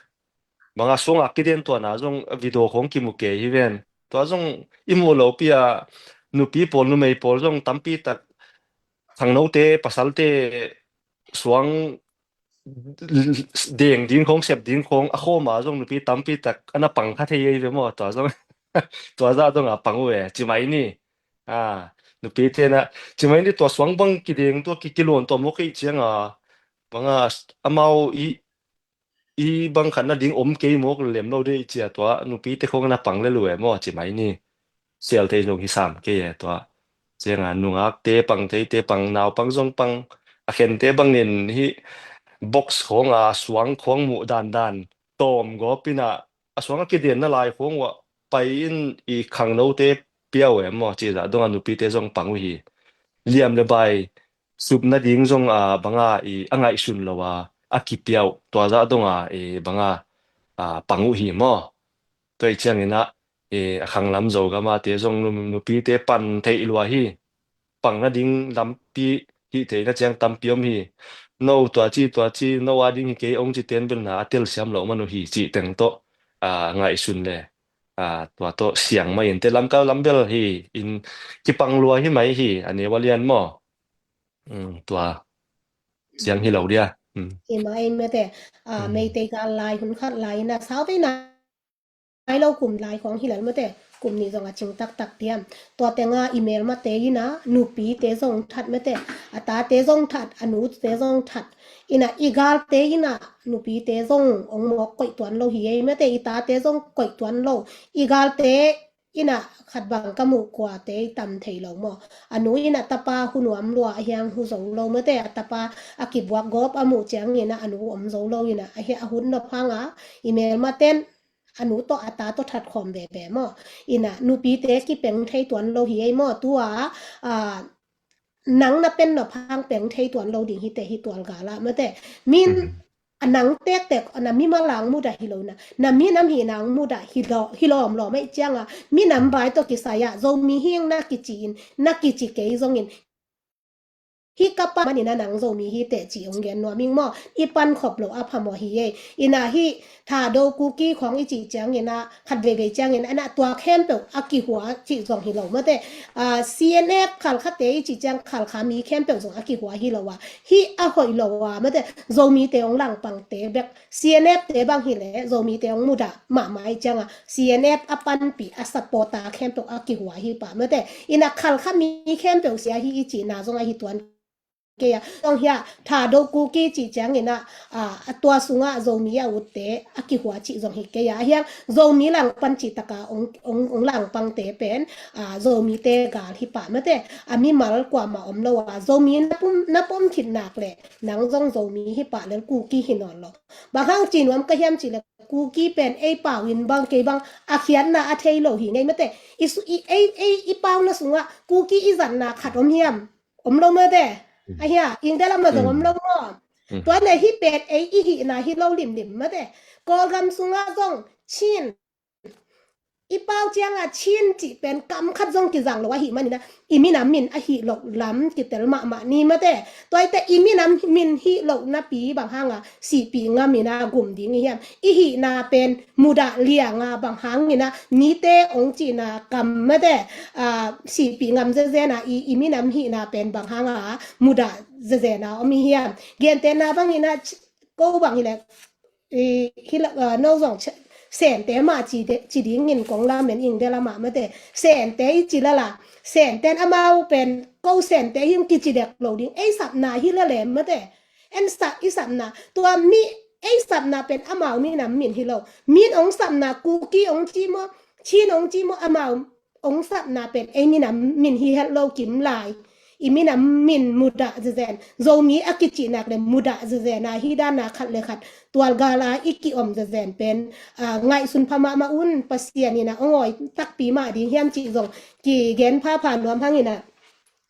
Bang a suang a kiden tuana zong video khawng kimu kei hi ven. Tua zong i muh lopi a nupi pawl, numei pawl zong tampi tak khangnote, pasalte suang deng ding khawng, sep ding khawng a khawm a zong nupi tampi tak a na pang kha thei ei ve maw? Tua zong, tua zah zong a pang uh e, ci mai ni. A, nupi te na, ci mai ni tua suang bang kideng tua ki, kiluan tua mawk ei ciang a, bang a amau i, i bang khat na ding om kei mawk lem lo dei cia tua, nupi te khawng na pang le lu e maw, ci mai ni. Sial thei zong hi sam kei e tua. Ciang a nungak te pang, thei te pang, nau pang zong pang, a khen te bang nin hi box khawng a suang khawng muh dan dan, tawm gawp in ah, a suang a kiden na lai khawng uah pai in i khangnote piau e maw, ci zah dong a nupi te zong pang uh hi. Liam le bai, sup nading zong a bang a i a ngaihsun lo a, a kipiau, tua zah dong a i bang a, a, pang uh hi maw. Tua i ciang in ah, eh, a khanglam Zogam a te zong nu-, nupite pan theih lua hi. Pang nading lampi hih theihna ciang tampi om hi. No tua ci, tua ci, no a ding hi kei ong ci ten bel na a telsiam lo man uh hi cih teng tawh, ah, ngaihsun le, ah, tua tawh siang mah in te lamkal lam bel hi in kipang lua hi mai hi, a neu a lian maw? Mm, tua siang hi lo dia. Mm. Hi mah ei mate, ah, Mm. Meitei gal lai hun khat lai in a sau vei nai lo kum lai khawng hi lel mate, kum nih zong a cing taktak diam. Tua tenga i melmate in a nupite zong that mate, a tate zong that, a nute zong that. In a i galte in a nupite zong ong mawk koih tuan lo hi ei mate, i tate zong koih tuan lo. I galte in a khat bang ka muh kuate i tam thei lo maw. A nu in a tapa hu nuam lua a hiang hu zo lo mate, a tapa a kibuak gawp a muh ciang in a a nu om zo lo in a, a hia a hun nop hang a, i melmaten a nu tawh a ta tawh that khawm veve maw. In a nupite kipeng thei tuan lo hi ei maw, tua, a, nang na pen nop hang peng thei tuan lo ding hi te hi tual gal ah mate. Min Mhm. a nang tektek na mimal lang mudah hi lo na, na minam hi nang mudah hi lo, hi lawm lawm ei ciang a, minam vai tawh kisai ah Zomi hing na kici in, na kici kei zong in, hi ka pa man in a nang Zomi hi te ci ong gen nuam ing maw, i pan khop lo a phamawh hi ei. In a hi Thado Kuki khawng i cih ciang in a, khat veivei ciang in a, na tua khempeuh a kihua cih zong hi lo mate. Ah, C N F Khalkhate i cih ciang Khalkha mi khempeuh zong a kihua hi lo a. Hi a hoih lo a mate. Zomite ong langpangte bek. C N F te bang hi le Zomite ong mudah mahmah i ciang a. C N F a panpih a supporter khempeuh a kihua hi pah mate. In a Khalkha mi khempeuh sia hi i cihna zong a hi tuan kei a. Zong hi a, Thado Kuki cih ciang in a, a, a tua sung a Zomi a utte a kihua cih zong hi kei a. A hiang Zomi langpan cih tak a ong, ong, ong langpangte pen, a, Zomite gal hi pah mate. A mimal kuamah om lo a. Zomi na pom, na pom khit nak le nang zong Zomi hi pah lel Kuki hi nawn lo. Bang hang ci nuam ka hiam cih le Kuki pen ei pau in bang kei bang a khiatna a thei lo hi ngei mate. I su-, i, ei, ei, i pauna sung a Kuki i zatna khat om hiam? Om lo mate. Mm. A hia, India lam ah zong om Mm. lo maw. Mm. Tua le hi pen ei i hihna hi lo limlim mate. Kawlgam sung a zong Chin. I pau ciang a Chin cih pen kam khat zong kizang lo ahih man in a, i minam min ahih loh lam kitel mahmah ni mate. Tua i te i minam min hih loh napi bang hang a sihpih ngam in a gum ding i hiam. I hihna pen mudah liang a bang hang in a mite ong cihna kam mate, a, sihpih ngam zezen a i, i minam hihna pen bang hang a mudah zezen a om i hiam. Gentehna bang in a ch-, ko bang hi le, i, hi la, a, no zong ch-, Sente mah ci de, ci ding in kong lamen India lam ah mate. Sente i ci lala. Sente in amau pen ko Sente hi ong kici dek lo ding. Ei sapna hi la lem mate. En sa-, i sapna. Tua mi, ei sapna pen amau minam min hi lo. Min ong sapna Kuki ong ci maw, Chin ong ci maw, amau ong sapna pen ei minam min hi het lo kim lai. I minam min mudah zezen. Zomi a kicih nak le mudah zezen a hi dan a khat le khat tual gal a i kiom zezen pen, a, ngaihsun pha mahmah un Pasian in a ong awi takpi mah ding hiam cih zong kigen phapha nuam hang in a.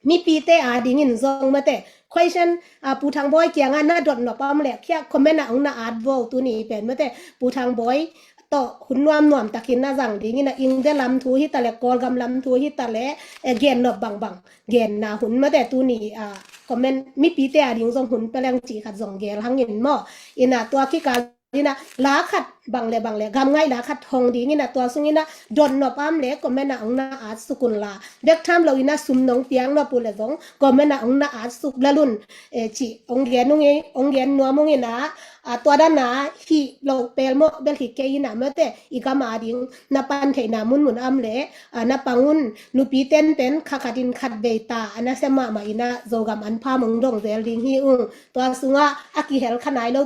Mipite a ding in zong mate. Question, a, Pu Thang Bawi kiang a na dot nop a om le, kia comment a ong na at vo tuni pen mate. Pu Thang Bawi tawh hun nuam nuam takin na zang ding in a India lam thu hi ta le, Kawlgam lam thu hi ta le, e, gen nop bangbang. Genna hun mate tuni, a, comment mipite a ding zong hun peleng cih khat zong gel hang in maw. In a tua kikal in a la khat bang le bang le, gam ngaih la khat hong ding in a tua sung in a dot nop a om le comment a ong na at suk un la. Bek tham lo in a sum nong piak nop uh le zong comment a ong na at suk lel un, e, cih ong gen ung e, ong gen nuam ung in a, a, tua dan a hih lo pelmawh bel hi kei in a mate, i gam a ding na pan theihna munmun a om le, a, na pang un. Nupiten pen kha khat in khat vei ta a na sia mahmah in a Zogam an pha mong dong zel ding hi ung. Tua sung a a kihel kha nai lo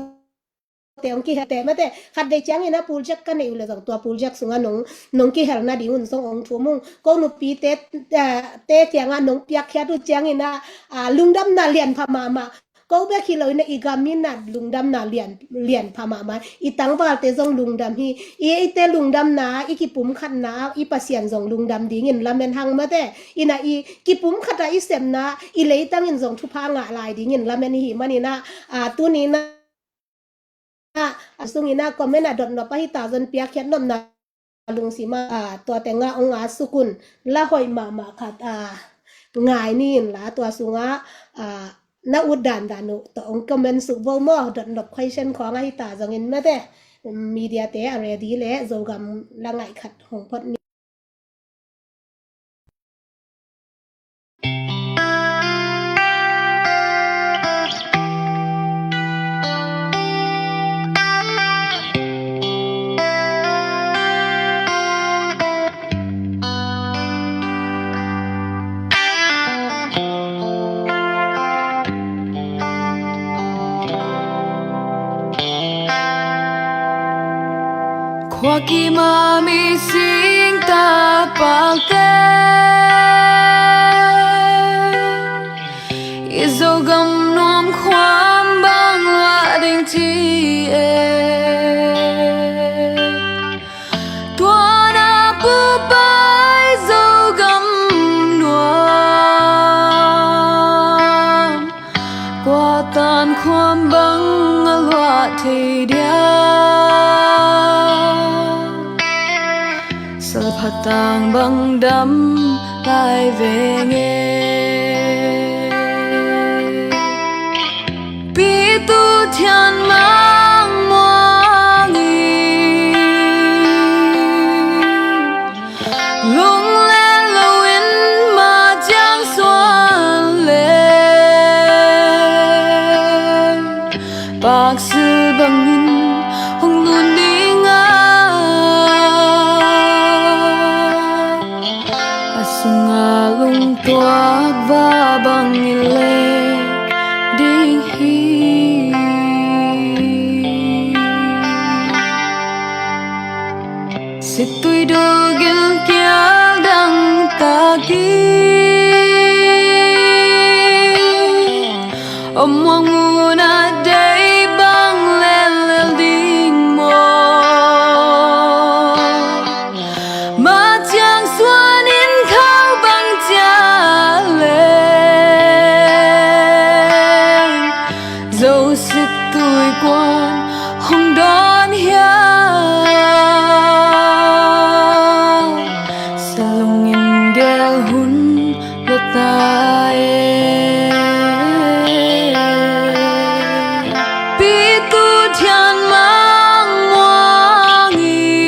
te ong kihel te mate. Khat vei ciang in a project ka nei uh le zong tua project sung a nong, nong kihel na ding un zong ong thum ung. Ko nupite, a, te kiang a nong piakkhiat uh ciang in a, a, lungdamna lian pha mahmah. Ko bek hi lo in a i gam in a lungdamna lian, lian pha mahmah. I tangvalte zong lungdam hi. I, eite lungdamna, i kipumkhatna, i Pasian zong lungdam ding in lamen hang mate. In a i kipumkhat a i sepna, i leitang in zong thupha ngah lai ding in lamen hi man in a, a, tuni in a, a sung in a comment a dot nop a hi ta zon piakkhiat nopna lungsim ah, ah, tua tengah hong ngat suk un, la hoih mahmah khat, ah, ngai ni in la, tua sungah, ah, na ut dandan uh tawh hong comment suk vo maw, dot nop question khawng ahi ta zongin mate, media te a ready leh Zogam la ngaih khat hong phot ni. Khua kim a mising tapakte, i Zogam nuam khuam bang lah ding ci e. Tua na pupai Zogam nuam, kua tan khuam bang a luah thei dia, salphatang bang dam lai veng e. Pitu Thian Mang Muang in lunglet loin ma ciang suan leng, paksil bangin hong lun ding a, a sungah lungtuak va bangin leh ding hi. Sittui dugil kial dang takin om muang mun a dei bang lellel ding maw? Ma ciang suan in khau bang cia leng, Zo sittui kuan hong dawn hia? Salung in gel hun lua ta e. Pitu Thian Mang Muang in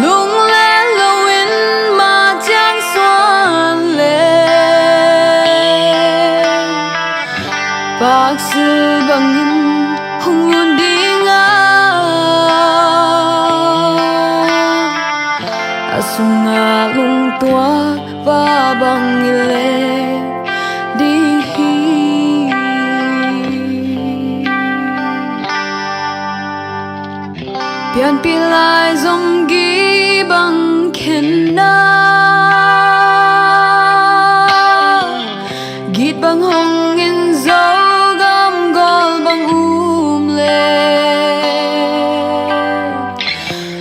lunglet loin ma ciang suan leng, paksil bangin hong lun ding a, a sungah lungtuak va bangin leh ding hi. Pianpih lai zong gih bang khen na, git bang hong in Zogam gol bang um leh,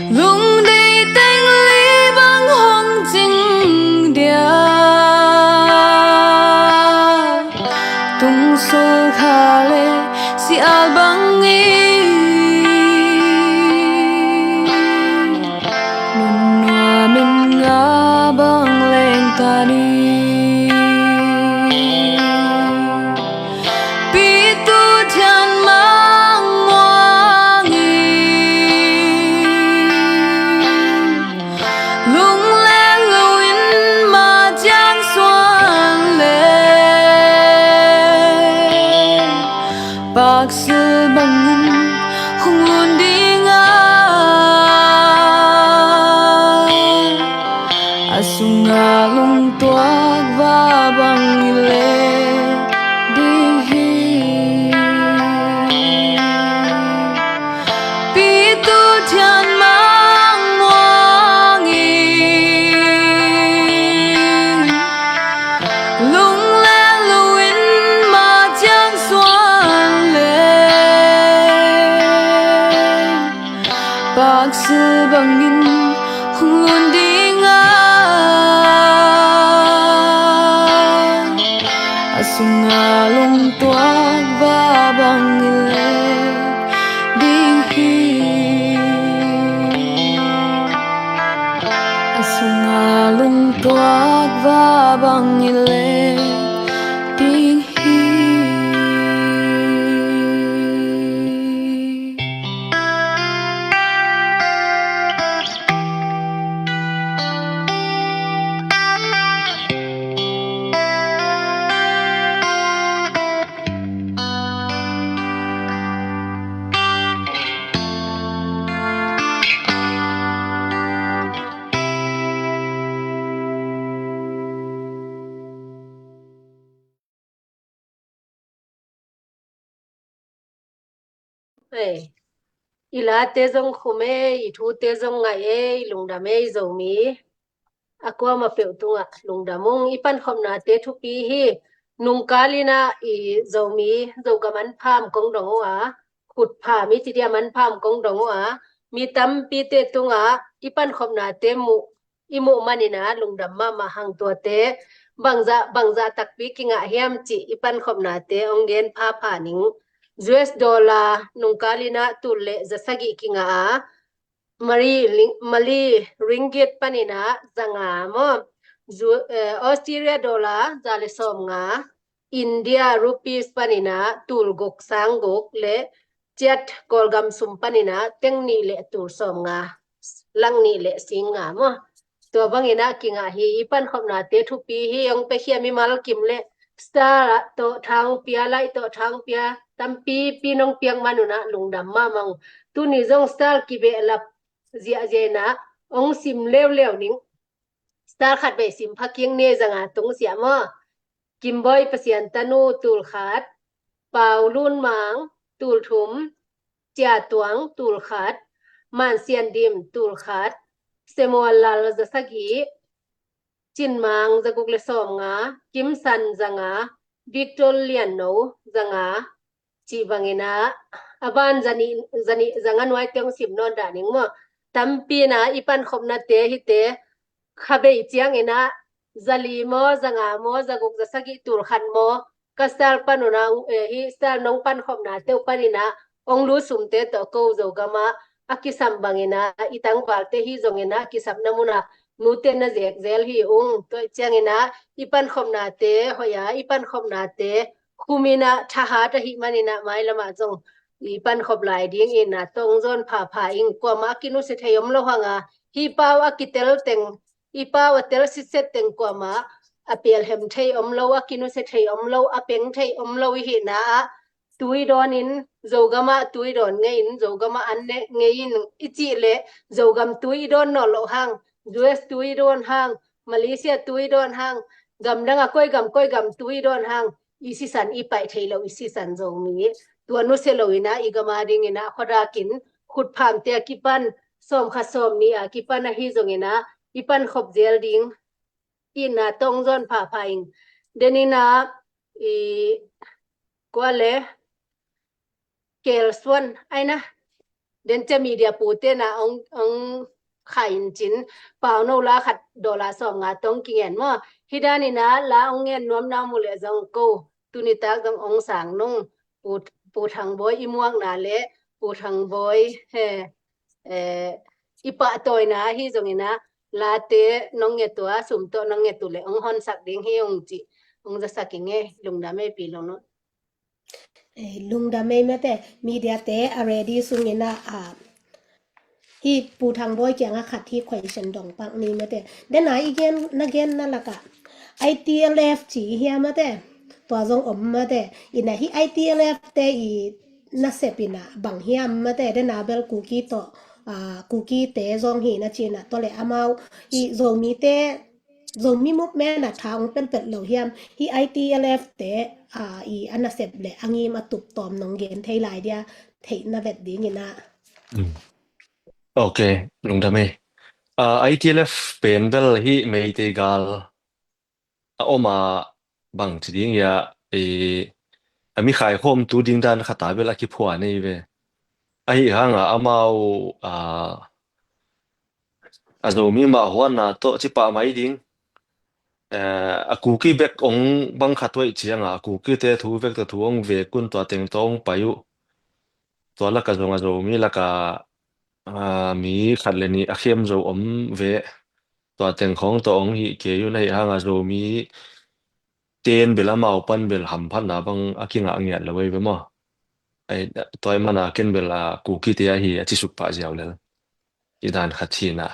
lungdei teng li bang hong cing dia, tung sul kha leh si al bangin, nun nuam in nga bang leng ta ni. Pitu Thian Mang Muang in lunglet loin ma ciang suan leng, paksil bangin hong lun ding a, a sungah lungtuak va bangin leh ding hi. Pitu Thian Mang Muang in lunglet loin ma ciang suan leng, paksil bangin hong lun ding a, a sungah lungtuak va bangin leh ding hi. Ang i leh ding hi. Ei, i late zong khum ei, i thute zong ngaih ei, lungdam ei Zomi. A kuama peuh tungah lungdam ung. I pankhopnate thupi hi. Nungkal inah i Zomi, Zogam an pham kong dong uh a, khut pham i ci dia man pham kong dong uh a, mi tampite tungah i pankhopnate muh i muh maninah lungdam mahmah hang tuate. Bangzah, bangzah takpi kingah hiam cih i pankhopnate hong gen phapha ning. U S dollar nungkal inah tul le za sagih kingah a, Mali ling-, Mali ringgit paninah za nga maw. Zu-, eh, Australia dollar za le sawm nga. India rupees paninah tul guk sang guk le Kyat Kawlgam sum paninah teng nih le tul sawm nga, lak nih le sing nga maw. Tua banginah kingah hi. I pankhopnate thupi hi. Hong pekhiam i malkim le star ah tawh thang pia, laih tawh thang pia, tampipi nong piak manunah lungdam mahmah ung. Tuni zong star kibehlap ziahziah inah hong sim leuleu ning. Star khat bei sim pha keng ni. Za nga tung siah maw. Kimbawi Pasian Tanu tul khat, Pau Lun Mang tul thum, Cia Tuang tul khat, Man Sian Dim tul khat, Samuel Lal za sagih, Cin Mang za guk le sawm nga, Kim San za nga, Victor Lian No za nga, cih banginah a ban za nih, za nih, za nga nuaite hong sim nawn dah ning maw. Tampi inah i pankhopnate hite kha bei cianginah za li maw, za nga maw, za guk, za sagih, tul khat maw, ka star panunah, eh, hih star nong pankhopnate uh paninah hong lut sumte tawh ko Zogamah a kisam banginah i tangvalte hi zonginah a kisapna munah nute na zekzel hi ung. Tua ih cianginah i pankhopnate hoih a, i pankhopnate khum inah thahat ahih maninah mailamah zong i pankhop lai dingin a tong zawn phapha ing. Kuamah a kinusia thei om lo hang a, hih pau a kitel teng, i pau a tel sitset teng kuamah a pelhem thei om lo, a kinusia thei om lo, a peng thei om lo i hihna ah tui dawnin, Zogamah tui dawn ngei in, Zogamah an ne ngei in i cih leh Zogam tui i dawn nawn loh hang, U S tui dawn hang, Malaysia tui dawn hang, gamdang a koi gam koi gam tui dawn hang, i sisan i paih thei lo, i sisan Zomi tua nusia lo inah i gam a dinginah khuadakin khutphamte a kipan, sawmkhat sawmnih a kipan ahi zonginah i pankhop zel ding i na tong zawn phapha ing. Deninah i kua le Kel Suan aina, den cia media pute na ong, ong kha in cin, pau no la khat dollar sawm nga tong kingen maw. Hi daninah la ong ngen nuam na mu le zong ko, tunitak zong ong sang nung, Pu, Pu Thang Bawi i muakna le Pu Thang Bawi he, eh, i pahtawina hi zonginah late nong ngetua, sum tawh nong ngetu le ong honsak ding hi ong ci, ong zasak i nge, lungdam e pi lo no. Eh, lungdam ei mate, media te a ready sungin a, a, hi Pu Thang Bawi kiangah khat hi question dong pak ni mate. Dena i gen, na genna lakah I T L F ci hiam mate, tua zong om mate. Ina hi I T L F te i nasep ina bang hiam mate, dena bel Kuki tawh, a, Kuki te zong hi na cina, tua le amau i Zomi te, Zomi movement a tha ong pelpel lo hiam? Hi I T L F te, a, i a nasep le a ngim a tup tawm nong gen thei lai dia, theih na vet dingin a. Mm. Ok, lungdam ei. A, I T L F pen bel hi Meitei gal a om a bang ci ding ia, e, a mi khaikhawmtu ding dan khata bel a kiphuan ei ve. Ahi hanga amau, a, a Zomi mah huanna tawh ci pah mai ding. Eh, a Kuki bek ong bang khat uaih cianga, a Kuki te thu vek te thu ong vekun tua teng tawh ong pai uh. Tua laka zong a Zomi laka, a, mi khat le nih a khem zo om ve. Tua teng khawng tawh hong hih kei un, ahih hanga Zomi ten bel amau pan bel hamphatna bang a kingah ngiat lo ei ve maw? Ai, tua ih mana ken bel a Kukite ahi a ci suk pah ziau lel. I dan khat hi na.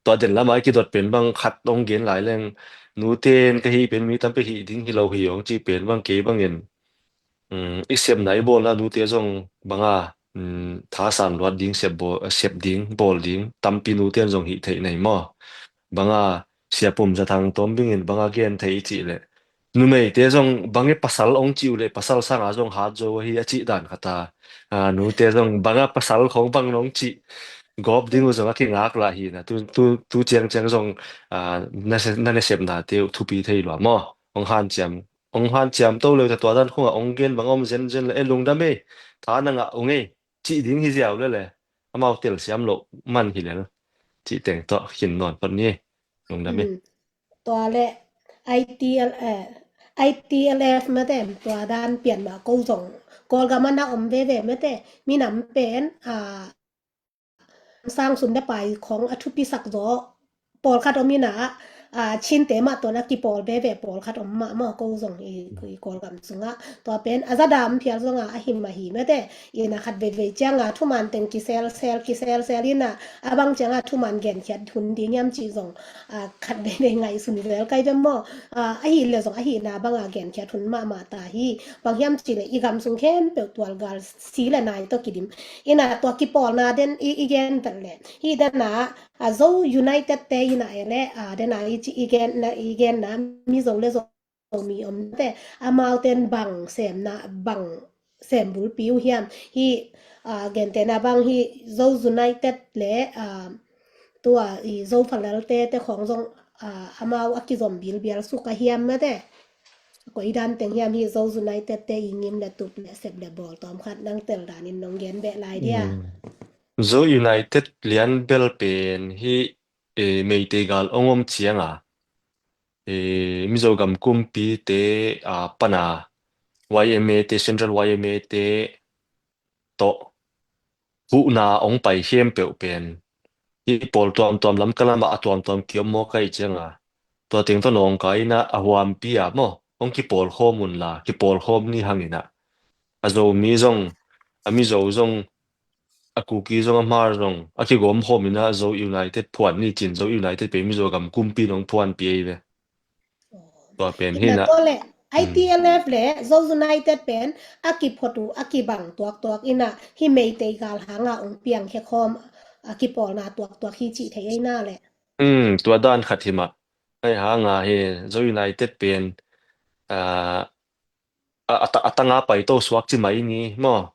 Tua den lama i kidot pen bang khat hong gen lai leng, nute'n ka hih pen mi tampi hih ding hi lo hi hong cih pen bang kei bangin, um, i sepna i bawlna nute zong banga, um, thasan luat ding, sep bawl, sep ding, bawl ding tampi nute'n zong hih theih nei maw? Banga Sia Pum Za Thang Tawm bingin banga gen thei i cih leh, numeite zong bang e pasal hong cih uh leh pasal sanga zong hat zo ahi a cih dan khat a, a, nute zong banga pasal khawng bang nong cih gawp ding uh zong a kingak lah hi na. Tu, tu, tu ciangciang zong, a, na se-, na nasepnate uh thupi thei lua maw? Hong hanciam, hong hanciam to leu ta tua dan khawngah hong gen bang om zenzen le e lungdam e, tha na ngah ung e, cih ding hi ziau lele. Amau telsiam loh man hi lel. Cih teng tawh khin nawn phot ni. Lungdam e. Hmm. Tua le I T L, eh, I T L F mate, tua dan pian mah ko zong Kawlgam a na om veve mate, minam pen, ah, sang sum le pai khawng a thupisak zaw pawlkhat om ina, ah, Chinte mah tuan a kipawl veve pawlkhat om mah maw, ko zong i, i Kawlgam sungah. Tua pen a za dam phial zonga a him ahi mate, ina khat veivei cianga thuman teng kiselsel, kiselsel ina, a bang cianga thuman genkhiat hun ding hiam cih zong, a, khat veivei ngaihsun vel kai ve maw? A, ahi le zong ahihna banga genkhiat hun mahmah ta hi. Bang hiam cih le i gam sung khempeuh tualgal si le nai tawh kidim. Ina tua kipawlna den i, i gen vel le. Hi dena, a, Zo United te ina e le, a, dena i ci, i gen, na, i genna Mizo le Zo Zomi omte, amaute'n bang semna, bang sem bulpi uh hiam? Hi, ah, gentehna bang hi Zo United le, ah, tua i Zo Falalte te khawng zong, ah, amau a kizom bilbial suk a hiam mate. Koi dan teng hiam hi Zo United te i ngim le tup le sep le bawl tawm khat nang tel danin nong gen beh lai dia. Mm. Zo United lian bel pen hi, eh, Meitei gal ong om cianga, eh, Mizo gam kumpi te, ah, pana Y M A te, Central Y M A te tawh huhna ong pai khempeuh pen hi pawl tuamtuam lam kalama a tuamtuam kiom maw kai cianga. Tua teng tawh nawngkaina a huampi a maw, ong kipawl khawm unla, kipawl khawm ni hangina. A Zomi zong, a Mizo zong, a Kuki zong, a Hmar zong, a kigawm khawm ina Zo United phuan ni cin, Zo United pe Mizo gam kumpi nong phuanpi ei ve. Tua pen hi na. Tua le, I T L F le, Zo United pen, a kiphot uh, a kibang tuaktuak ina, hi Meitei gal hanga ong piang khe khawm, a kipawlna tuaktuak hi cih thei ei na le. Mm, tua dan khat hi mah. Ai hanga hi, Zo United pen, ah, a, a, ta- a tanga paito suak ci mai ni maw?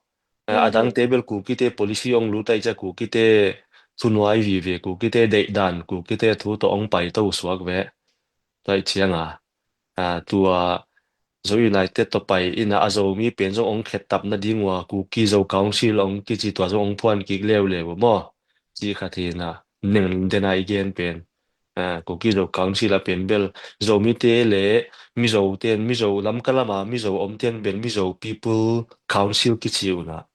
A, a dangte bel Kukite policy ong lut ai cia Kukite thunuai vive, Kukite deihdan, Kukite thu tawh ong paito suak ve. Tua i cianga, a, tua Zo United tawh pai ina a Zomi pen zong ong khettap nading ua, Kuki Zo Council ong kici tua zong ong phuan kik leuleu maw? Ci khat hi na, neng dena i gen pen. Ah, Kuki Zo Council a pen bel Zomite le Mizo ten, Mizo lamka lama Mizo omten bel Mizo People Council kici una.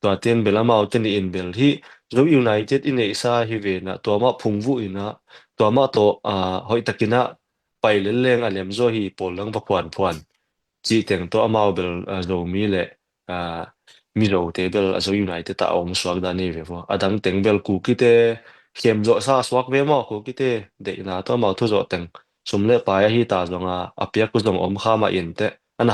Tua ten bel amau ten in bel hi Zo United i neihsa hi vena, tua mah phungvuh ina, tua mah tawh, ah, hoih takina pai lelleng a lemzaw hi pawl lang va phuanphuan. Cih teng tawh amau bel, ah, Zomi le, ah, Mizote bel a Zo United ah a om suak dan hi ve vo. A dang teng bel Kukite khem zawhsa suak ve maw, Kukite deihna tawh amau thu zawh teng sum le pai ahi ta zonga, a piak uh zong om kha mah in teh. Ana